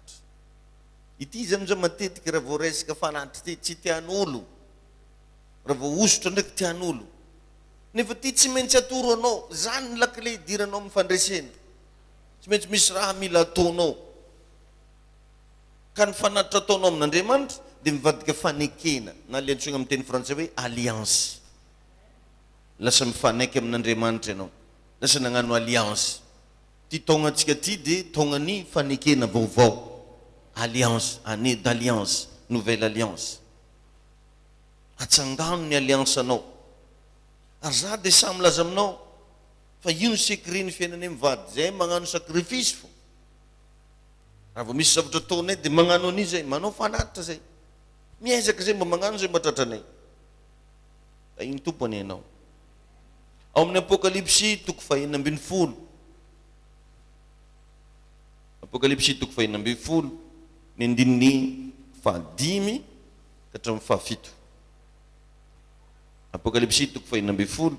Ity izy amin'izao matetika raha vao resaka fanatitra ity tsy tian'olo, raha vao hosotra ndraiky tian'olo. Nefa ity tsy maintsy atoro anao, izany ny lakile hidiranao amin'ny fandresena. Tsy maintsy misy raha mila ataonao. Ka ny fanatitra ataonao amin'Andriamanitra dia mivadika fanekena na ilay antsoina amin'ny teny frantsay hoe alliance. Lasa mifanaiky amin'Andriamanitra ianao. Lasa nagnano alliance. Ity taognantsika ity dia taognan'ny fanekena vaovao. Alliance, année d'alliance, nouvelle alliance. Atsangano ny alliance-nao. Ary za dia sahy milaza aminao fa io ny secret ny fiainanay mivady. Zahay magnano sacrifice fô. Raha vao misy zavatra ataonay dia magnano an'io zay, manao fanatitra zay. Miezaka zay mba magnano zay mba tratranay. Tahin'ny Tompo anie ianao. Ao amin'ny Apokalypsy toko faha-16. Apokalypsy toko faha-16, ny andininy fahadimy ka hatramin'ny fahafito. Apokalypsy toko faha-16,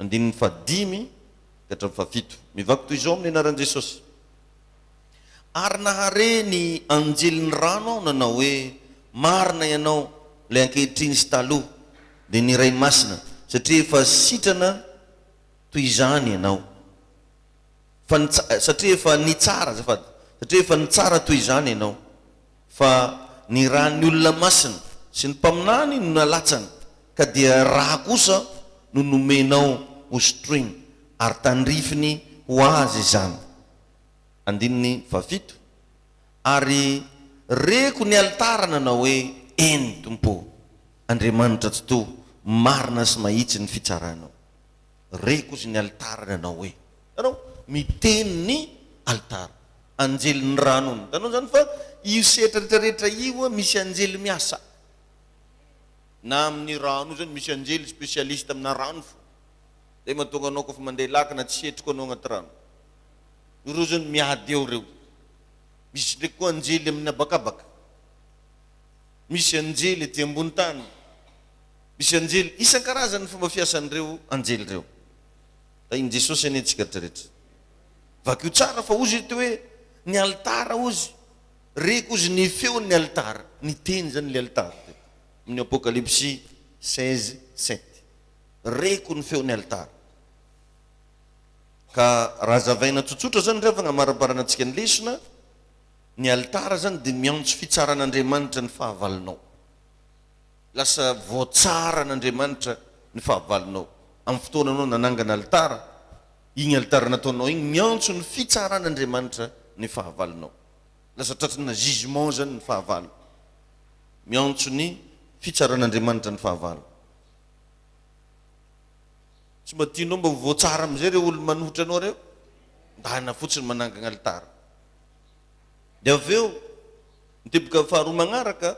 andininy fahadimy ka hatramin'ny fahafito. Mivaky toy izao amin'ny anaran'i Jesosy. Ary nahare ny anjelin'ny rano aho nanao hoe, Marina Ianao, ilay ankehitriny sy taloha, dia ny Ray Masina, satria efa sitrana toy izany Ianao. Fa nitsa, satria efa nitsara, azafady, satria efa nitsara toy izany Ianao. Fa ny ran'ny olona masina sy ny mpaminany no nalatsany, ka dia ra kosa no nomenao hosotroiny, ary tandrifiny ho azy izany. Andininy fahafito, Ary reko ny alitara nanao hoe, Eny, Tompo ô, Andriamanitra Tsitoha, marina sy mahitsy ny fitsaranao. Reko izy ny alitara nanao hoe. Hitanao? Miteny ny alitara. Anjelin'ny rano hono. Hitanao izany fa io sehatra rehetra rehetra io misy anjely miasa. Na amin'ny rano io izany misy anjely spécialiste amina rano fo. Zay mahatonga anao kofa mandeha lakana tsy hetriko anao agnaty rano. Ireo zany miady eo ireo. Misy ndraiky koa anjely amin'ny habakabaka. Misy anjely aty ambony tany. Misy anjely isan-karazany ny fomba fiasan'ireo anjely ireo. Tahin'i Jesosy anie antsika rehetra. Vakio tsara fa hozy ity hoe ny alitara hozy. Reko hozy ny feon'ny alitara. Niteny izany ilay alitara teo. Amin'ny Apokalypsy 16, 7. Reko ny feon'ny alitara. Ka raha hazavaina tsotsotra izany ry havagna amaraparana antsika ny lesona, ny alitara izany dia miantso fitsaran'Andriamanitra ny fahavalonao. Lasa voatsaran'Andriamanitra ny fahavalonao. Amin'ny fotoana anao nanangana alitara, iny alitara nataonao iny miantso ny fitsaran'Andriamanitra ny fahavalonao. Lasa tratrana jugement izany ny fahavalo. Miantso ny fitsaran'Andriamanitra ny fahavalo. Tsy mba tianao mba ho voatsara amin'izay ireo olona manohitra anao ireo? Ndana fotsiny manangana alitara. Dia avy eo, ny teboka faharoa magnaraka,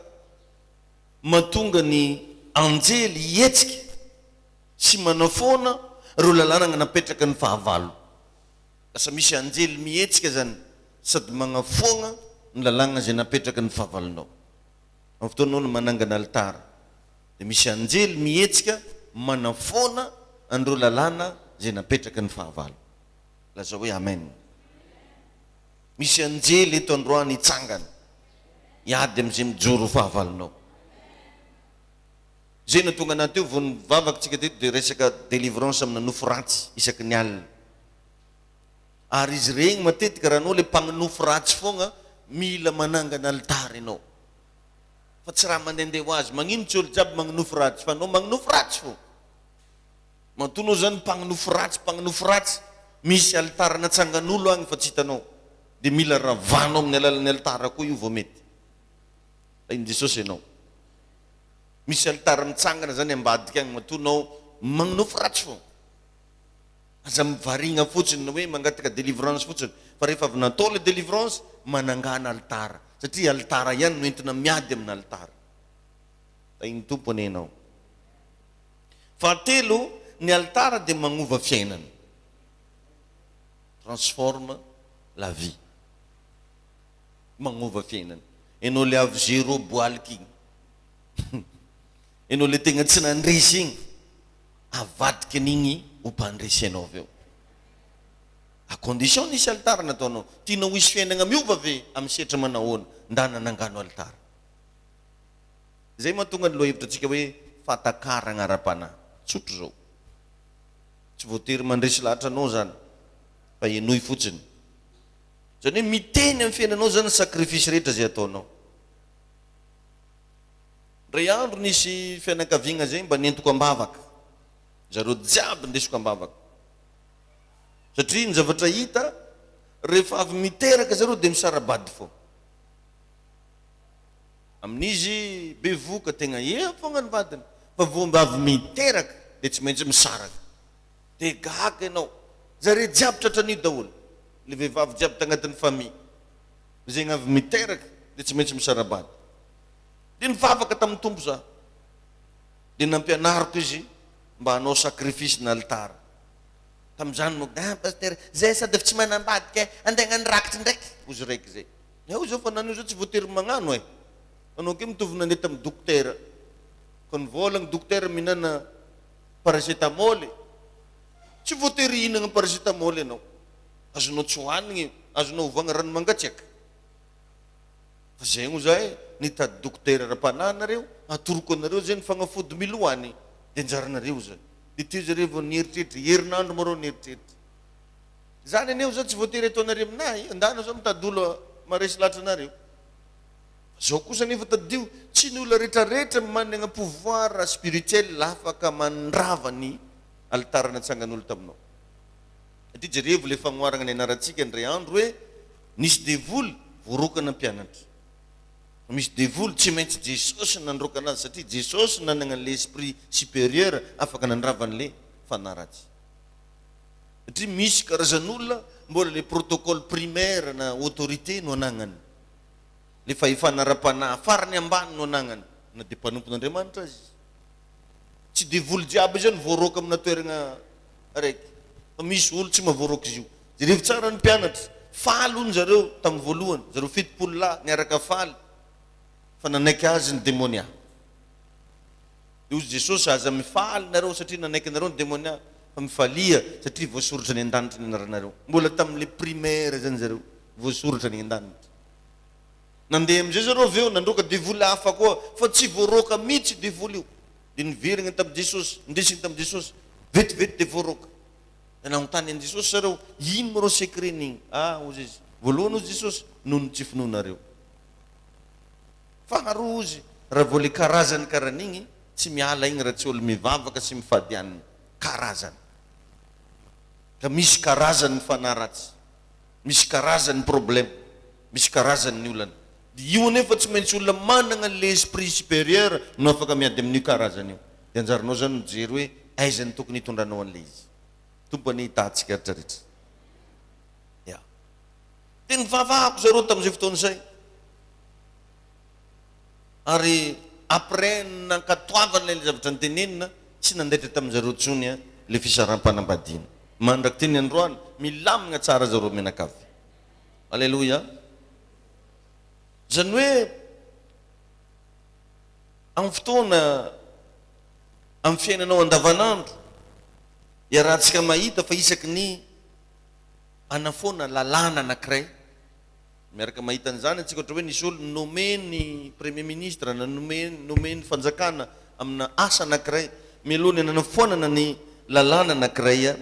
mahatonga ny anjely hihetsika sy manafoana ireo lalàna napetraka ny fahavalo. Lasa misy anjely mihetsika izany sady magnafoagna ny lalàna izay napetraka ny fahavalonao. Amin'ny fotoana anao manangana alitara dia misy anjely mihetsika manafoana an'ireo lalàna izay napetraka ny fahavalo. Lazao hoe Amen. Misy anjely eto androany hitsangana hiady amin'izay mijoro ho fahavalonao. Izay no tonga anaty eo vao nivavaka tsika teto dia resaka délivrance amina nofo ratsy isaky ny alina. Ary izy regny matetika raha anao le mpagnonofy ratsy fogna mila manangana alitara enao. Fa tsy raha mandehandeha ho azy. Magnino tsy olo jiaby magnonofy ratsy fa anao magnonofy ratsy fô. Matoa anao zany mpagnonofy ratsy mpagnonofy ratsy misy alitara natsangan'olo agny fa tsy hitanao. Dia mila ravanao amin'ny alalan'ny alitara koa io vao mety. Tahin'i Jesosy ianao. Misy alitara mitsangana zany ambadika agny matoa anao magnonofy ratsy fô. Aza mivarigna fotsiny na hoe mangataka délivrance fotsiny fa rehefa avy natao ilay délivrance, manangana alitara satria alitara ihany no entina miady amina alitara. Tahin'ny Tompo anie ianao. Fahatelo, ny alitara dia magnova fiainana. Transforme la vie. Magnova fiainana. Ianao ilay avy zéro boaliky igny. Ianao ilay tegna tsy nandresy igny. Avadika an'igny ho mpandresy anao avy eo. À condition nisy alitara nataonao. Tianao hisy fiainagna miova ve amin'ny setra manahoana? Ndana nangano alitara. Izay mahatonga ny lohahevitra antsika hoe fahatakaragna ara-panahy. Tsotra izao. Tsy voatery mandresy lahatra anao izany fa henoy fotsiny. Izany hoe miteny amin'ny fiainanao izany ny sacrifice rehetra izay ataonao. Indray andro nisy fianakaviagna zay mba nentiko am-bavaka. Zareo jiaby ndesiko am-bavaka. Satria ny zavatra hita, rehefa avy miteraka zareo dia misara-bady fô. Amin'izy bevohoka tegna eo fogna ny vadiny. Fa vao mba avy miteraka dia tsy maintsy misaraka. Dia gaga ianao. Zareo jiaby tratran'io daholo. Le vehivavy jiaby tagnatin'ny famille. Zegny avy miteraka dia tsy maintsy misara-bady. Dia nivavaka tamin'ny Tompo za. Dia nampianariko izy mba hanao sacrifice na alitara. Tamin'izany moa, ah pasitera, zay sady efa tsy manambady kay, andeha hagnano rakitra ndraiky, hozy raiky zay. Eo zao fa nanio zao tsy voatery magnano e. Anao ke mitovy nandeha tamin'ny dokotera. Ka nivôlagna dokotera mihinana paracetamol, tsy voatery hihinagna paracetamol ianao. Azonao tsy hohanigny, azonao ovagna rano mangatsiaka. Fa zay moa za e, nitady dokotera ara-panahy nareo, atoroko anareo zay ny fagnafody mila hohanigny, de anjaranareo zay. De teo zareo vao nieritreritra, herinandro moa reo nieritreritra. Zany anie hoza tsy voatery ataonareo aminahy, andana zao mitady olo maharesy lahatra anareo. Fa zao kosa anefa tadidio, tsy ny olona retraretra managna pouvoir spirituel afaka mandrava ny alitara natsangan'olo taminao. Satria jerevo le fagnoharagna nianarantsika indray andro hoe nisy devoly voaroaka nampianatra. Fa misy devoly tsy maintsy Jesosy nandroaka anazy satria Jesosy nanagna an'le esprit supérieur afaka nandrava an'le fanahy ratsy. Satria misy karazan'olona mbola le protocole primaire na autorité no anagnany. Le fahefana ara-panahy farany ambany no anagnany na dia mpanompon'Andriamanitra aza izy. Tsy devoly jiaby zany voaroaka amina toeragna araiky fa misy olo tsy mahavoaroaka izy io. Jerevo tsara ny mpianatra, faly hono zareo tamin'ny voalohany, zareo 70 lahy niaraka faly fa nanaiky azy ny demonia. Dia hozy Jesosy, aza mifaly nareo satria nanaiky anareo ny demonia fa mifalia satria voasoratra any an-danitra ny anaranareo. Mbola tamin'le primaire zany zareo, voasoratra any an-danitra. Nandeha amin'izay zareo avy eo nandroaka devoly hafa koa fa tsy voaroaka mihitsy io devoly io. Dia niverina tamin'i Jesosy, nindesiny tamin'i Jesosy, vetivety dia voaroaka. Dia nanontany an'i Jesosy zareo, ino moa ireo secret-n'igny? Ah, hozy izy, voalohany hozy Jesosy, noho ny tsy finoanareo. Faharoa hozy, raha vao le karazany karaha an'igny, tsy miala igny raha tsy olo mivavaka sy mifady hanina. Karazany. Ka misy karazany ny fanahy ratsy. Misy karazany ny problème. Misy karazany ny olana. Dia io anefa tsy maintsy olona manana an'ilay esprit supérieur no afaka miady amin'io karazany io. Dia anjaranao izany mijery hoe aiza no tokony hitondranao an'ilay izy. Tompo anie hitaha antsika rehetra rehetra. Ya. Dia nivavahako zareo tamin'izay fotoana izay. Ary après nankatoavana ilay zavatra notenenina, tsy nandaitra tamin'zareo intsony ilay fisaraham-panambadiana. Mandrak'ity ny androany, milamina tsara zareo mianakavy. Aleloia! Izany hoe amin'ny fotoana, amin'ny fiainanao andavanandro, iarahantsika mahita fa isaky ny hanafoana lalàna anankiray, miaraka mahita an'izany antsika, ohatra hoe nisy olona nomen'ny Premier Ministre na nomen'ny fanjakana amina asa anankiray, mialoha ny hananafoanana ny lalàna anankiray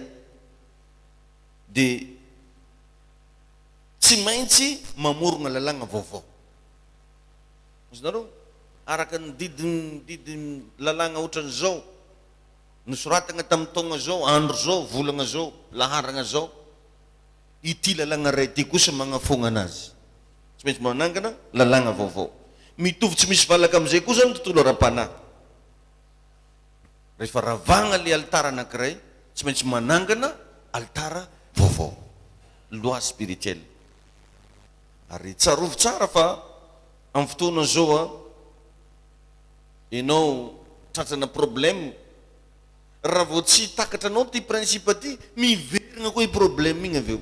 dia Tsy maintsy mamorogna lalàgna vaovao. Azonareo? Araka ny didin didin lalàgna otran'izao, nosoratagna tamin'ny taogna zao, andro zao, volagna zao, laharagna zao, ity lalàgna ray ty kosa magnafoagna anazy. Tsy maintsy manangana lalàgna vaovao. Mitovy tsy misy valaka amizay koa zany ny tontolo ara-panahy. Rehefa ravagna le alitara anankiray, tsy maintsy manangana alitara vaovao. Loi spirituelle. Ary tsarovy tsara fa amin'ny fotoana zao an, enao tratrana problème, raha vao tsy takatra anao ty principe ty, miverina koa i problème igny avy eo.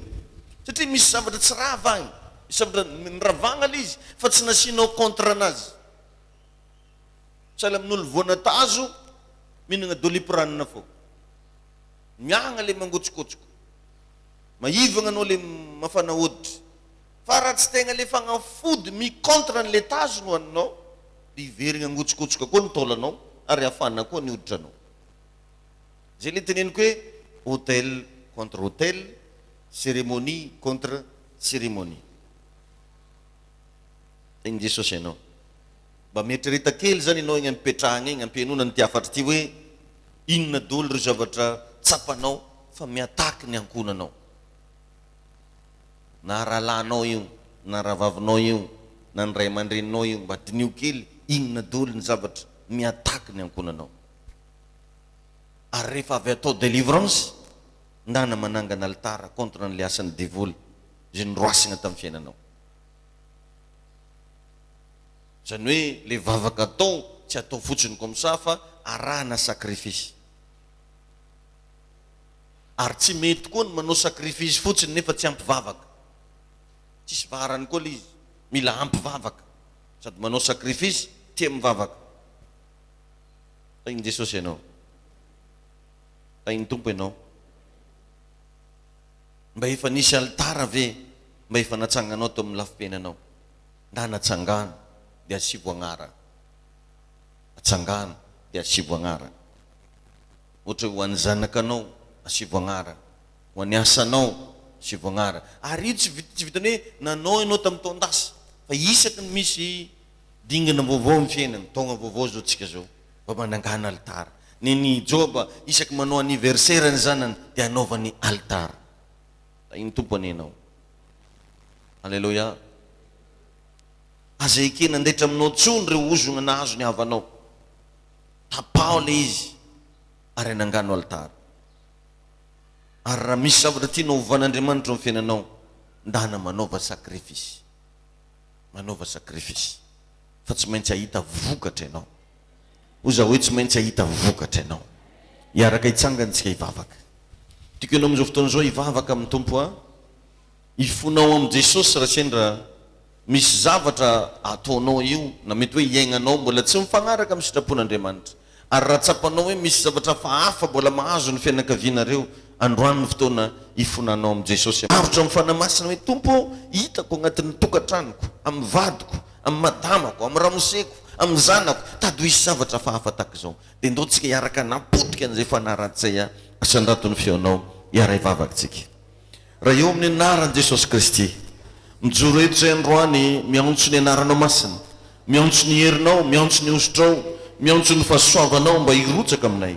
Satria misy zavatra tsy rava agny, misy zavatra niravagna le izy fa tsy nasianao contre anazy. Sahala amin'olo voana tazo mihinagna doliprane fô. Miahagna le mangotsikotsiko. Maivagna anao le mafana hoditra. Fa raha tsy tegna le fagnafody mi contre an'le tazo no haninao de hiverigna hangotsokotsoka koa ny taolanao ary hafana koa ny hoditranao. Zay le teneniko hoe hôtel contre hôtel, cérémonie contre cérémonie. Tahin'i Jesosy anao. Mba mieritrereta kely zany ianao egny am-pipetrahagna egny am-pihainoana an'ity hafatra ity hoe inona daholo ireo zavatra tsapanao fa mi-attaque ny ankohonanao. Na rahalahinao io, na rahavavinao io, na ny ray aman-dreninao io, mba diniho kely inona daholo ny zavatra mi-attaque ny ankohonanao. Ary rehefa avy atao délivrance, ndana manangana alitara contre an'ilay asan'ny devoly izay noroasina tamin'ny fiainanao. Izany hoe ilay vavaka atao tsy atao fotsiny comme ça fa arahana sacrifice. Ary tsy mety koa ny manao sacrifice fotsiny nefa tsy ampy vavaka. Tsisy varany koa ilay izy. Mila ampy vavaka. Sady manao sacrifice, tia mivavaka. Tahin'i Jesosy ianao. Tahin'ny Tompo ianao. Mba efa nisy alitara ve mba efa natsanganao teo amin'ny lafim-piainanao? Ndana atsangano dia asivo agnarana. Atsangano dia asivo agnarana. Ohatra hoe ho an'ny zanakanao, asivo agnarana. Ho an'ny asanao, asivo agnarana. Ary io tsy tsy vitan'ny hoe nanao ianao tamin'ny taon-dasa, fa isaky ny misy dingana vaovao amin'ny fiainana, taogna vaovao izao tsika izao, mba manangana alitara. Nen'i Joba, isaky manao anniversaire ny zanany dia anaovany alitara. Tahin'ny Tompo anie ianao. Aleloia. Aza ekena handaitra aminao intsony ireo ozona nahazo ny havanao. Tapaho ilay izy ary anangano alitara. Ary raha misy zavatra tianao hovan'Andriamanitra ao amin'ny fiainanao, ndana manaova sacrifice. Manaova sacrifice. Fa tsy maintsy hahita vokatra ianao. Hoy za hoe tsy maintsy hahita vokatra ianao. Hiaraka hitsangana isika hivavaka. Tiako ianao amin'izao fotoana izao hivavaka amin'ny Tompo a. Hifonao amin'i Jesosy raha sendra misy zavatra ataonao io na mety hoe iainanao mbola tsy mifagnaraka amin'ny sitrapon'Andriamanitra. Ary raha tsapanao hoe misy zavatra hafahafa mbola mahazo ny fianakavianareo, androany ny fotoana hifonanao amin'i Jesosy. Avotra amin'ny Fanahy Masina hoe, Tompo ô, hitako agnatin'ny tokantranoko, amin'ny vadiko, amin'ny madamako, amin'ny ramoseko, amin'ny zanako, tady ho hisy zavatra hafahafa tahaka izao. Dia ndao tsika hiaraka hanapotika an'izay fanahy ratsy izay asandrato ny feonao, hiara-hivavaka tsika. Raha eo amin'ny anaran'i Jesosy Kristy, mijoro eto izay androany miantso ny anaranao masina, miantso ny herinao, miantso ny hosotrao, miantso ny fahasoavanao mba hirotsaka aminay.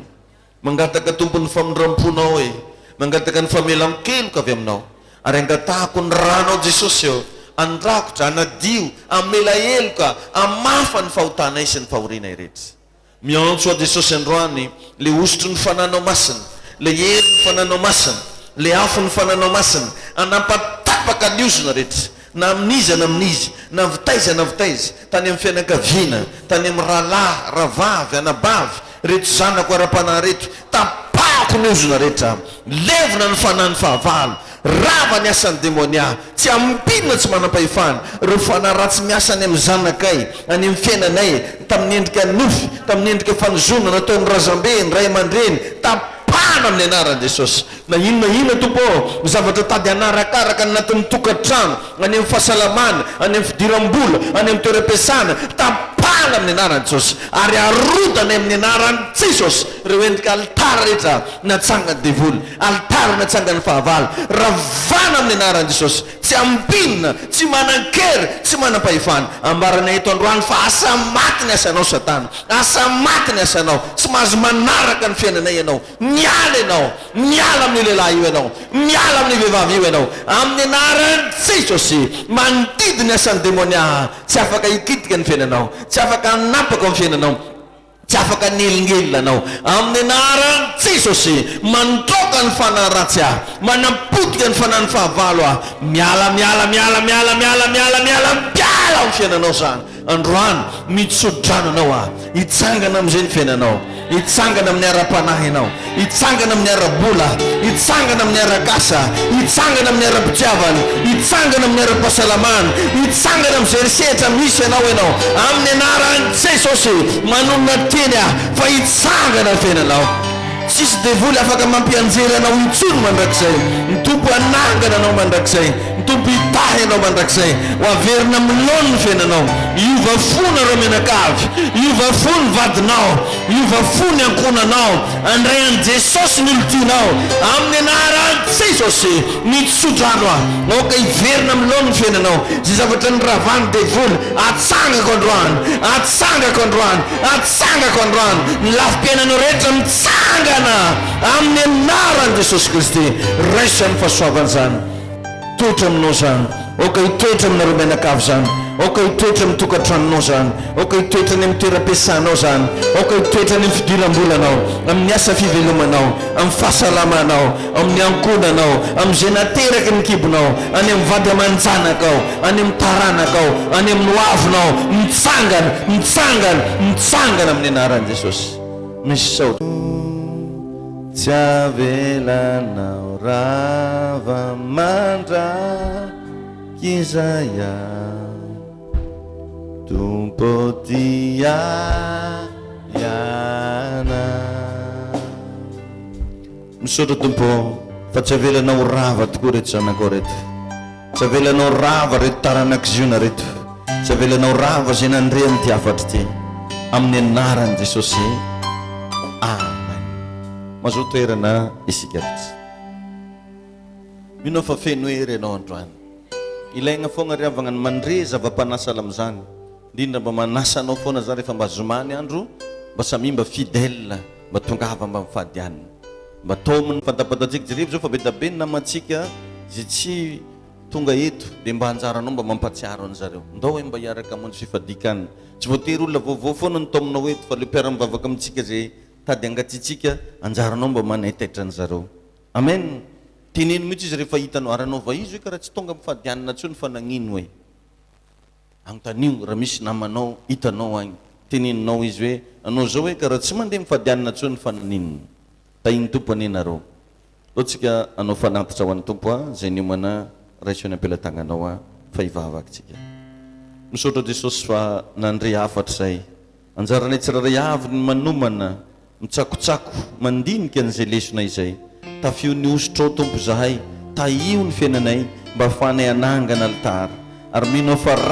Mangataka Tompo ny famindramponao e, mangataka ny famelan-keloka avy aminao, ary angatahako ny ranao Jesosy ô, handrakotra, hanadio, hamela heloka, hamafa ny fahotanay sy ny fahorianay rehetra. Miantso aho Jesosy androany, le hosotry ny Fananao Masina, le herin'ny Fananao Masina, le afon'ny Fananao Masina, hanampatapaka ny ozona rehetra, na amin'iza na amin'iza, na avy taiza na avy taiza, tany amin'ny fianakaviana, tany amin'ny rahalahy, rahavavy, anabavy, reto zanako ara-panahy reto, tapahako ny ozona rehetra, levona ny fanahin'ny fahavalo, rava ny asan'ny demonia, Tsy amim-pino na tsy manam-pahefana, ireo fanahy ratsy miasa any amin'ny zanakay, any amin'ny fiainanay, tamin'ny endrika nofy, tamin'ny endrika fanozonana nataon'ny razambe, ny ray aman-dreny, tapahana amin'ny anaran'i Jesosy. Na inona inona, Tompo ô, ny zavatra tady hanarakaraka any anatin'ny tokantrano, any amin'ny fahasalamana, any amin'ny fidiram-bola, any amin'ny toeram-piasana, tapahana amin'ny anaran'i Jesosy, ary arodana amin'ny anaran'i Jesosy ireo endrika alitara rehetra natsangan'ny devoly. Alitara natsangan'ny fahavalo, ravana amin'ny anaran'i Jesosy. Tsy amim-pinona, tsy manan-kery, tsy manam-pahefana. Ambaranay eto androany fa asa maty ny asanao Satana. Asa maty ny asanao. Tsy mahazo manaraka ny fiainanay ianao. Miala ianao. Miala amin'io lehilahy io ianao. Miala amin'io vehivavy io ianao. Amin'ny anaran'i Jesosy. Mandidy ny asan'ny demonia. Tsy afaka hikitika ny fiainanao. Tsy afaka hanapaka ny fiainanao. Tsy afaka hanelingelina anao. Amin'ny anaran'i Jesosy, mandroaka ny fanahy ratsy aho, manapotika ny fanahin'ny fahavalo aho. Miala, miala, miala, miala, miala, miala, miala, miala amin'ny fiainanao izany. Androany, mitso-drano anao aho. Hitsangana amin'izay ny fiainanao. Hitsangana amin'ny ara-panahy ianao. Hitsangana amin'ny ara-bola, hitsangana amin'ny ara-kasa, hitsangana amin'ny ara-pitiavana, hitsangana amin'ny ara-pahasalamana, hitsangana amin'izay sehatra misy anao ianao, amin'ny anaran'i Jesosy, manonona teny aho fa hitsangana ny fiainanao. Tsisy devoly afaka mampianjera anao intsony mandrakizay. Ny Tompo hanangana anao mandrakizay. Ny Tompo hitahy anao mandrakizay. Ho averina amin'ny laoniny ny fiainanao. Hiova fo nareo mianakavy. Hiova fo ny vadinao. Hiova fo ny ankohonanao. Handray an'i Jesosy ny olon-tianao. Amin'ny anaran'i Jesosy. Mitsodrano aho. Aoka hiverina amin'ny laoniny ny fiainanao. Izay zavatra niravan'ny devoly, atsangako androany. Atsangako androany. Atsangako androany. Ny lafim-piainanao rehetra mitsangana amin'ny anaran'i Jesosy Kristy. Raiso izany fahasoavana izany. Hitoetra aminao izany. Aoka hitoetra aminareo mianakavy izany. Aoka hitoetra amin'ny tokantranonao izany. Aoka hitoetra any amin'ny toeram-piasanao izany. Aoka hitoetra any amin'ny fidiram-bolanao, amin'ny asa fivelomanao, amin'ny fahasalamanao, amin'ny ankohonanao, amin'izay nateraky ny kibonao, any amin'ny vady aman-janakao, any amin'ny taranakao, any amin'ny hoavinao. Mitsangana, mitsangana, mitsangana amin'ny anaran'i Jesosy. Misaotra. Tsy avelanao rava mandrakizay aho Tompo tia ianao. Misaotra Tompo ô fa tsy avelanao ho rava tokoa ireto zanakao ireto. Tsy avelanao rava reto taranak'i Ziona reto. Tsy avelanao rava izay nandre an'ity hafatra ity. Amin'ny anaran'i Jesosy. Amen. Mazoa toerana isika rehetra. Mino aho fa feno hery ianao androany. Ilaigna foagna ry havagna ny mandre zava-panahy sahala amin'izany. Indrindra mba manasa anao foana za rehefa mba zoma ny andro mba samia mba fidèle mba tongava mba mifady hanina. Mba taominy fantapantatsika jerevo zao fa be da be ny namantsika zay tsy tonga eto de mba anjaranao mba mampatsiaro anzareo. Ndao hoe mba hiaraka hamonjy fifadian-kanina. Tsy voatery olona vaovao foana no taominao eto fa le mpiara-mivavaka amintsika zay tady hangatsiatsiaka anjaranao mba manaitaitra anzareo. Amen! Teneno mihitsy izy rehefa hitanao ary anaova izy hoe karaha tsy tonga mifady hanina tsony fa nagnino e. Anontanio raha misy namanao hitanao agny, teneninao izy hoe anao zao hoe karaha tsy mandeha mifady hanina tsony fa naninona? Tahin'ny Tompo anie nareo. Ndao tsika hanao fanatitra ho an'ny Tompo a, zay niomana raiso eny am-pelatagnanao a, fa hivavaka tsika. Misaotra Jesosy fa nandre hafatra izay. Anjaranay tsirairay avy ny manomana, mitsakotsako, mandinika an'izay lesona izay. Tafio ny hosotrao Tompo izahay, tahio ny fiainanay mba afahanay hanangana alitara. Ary mino aho fa raha.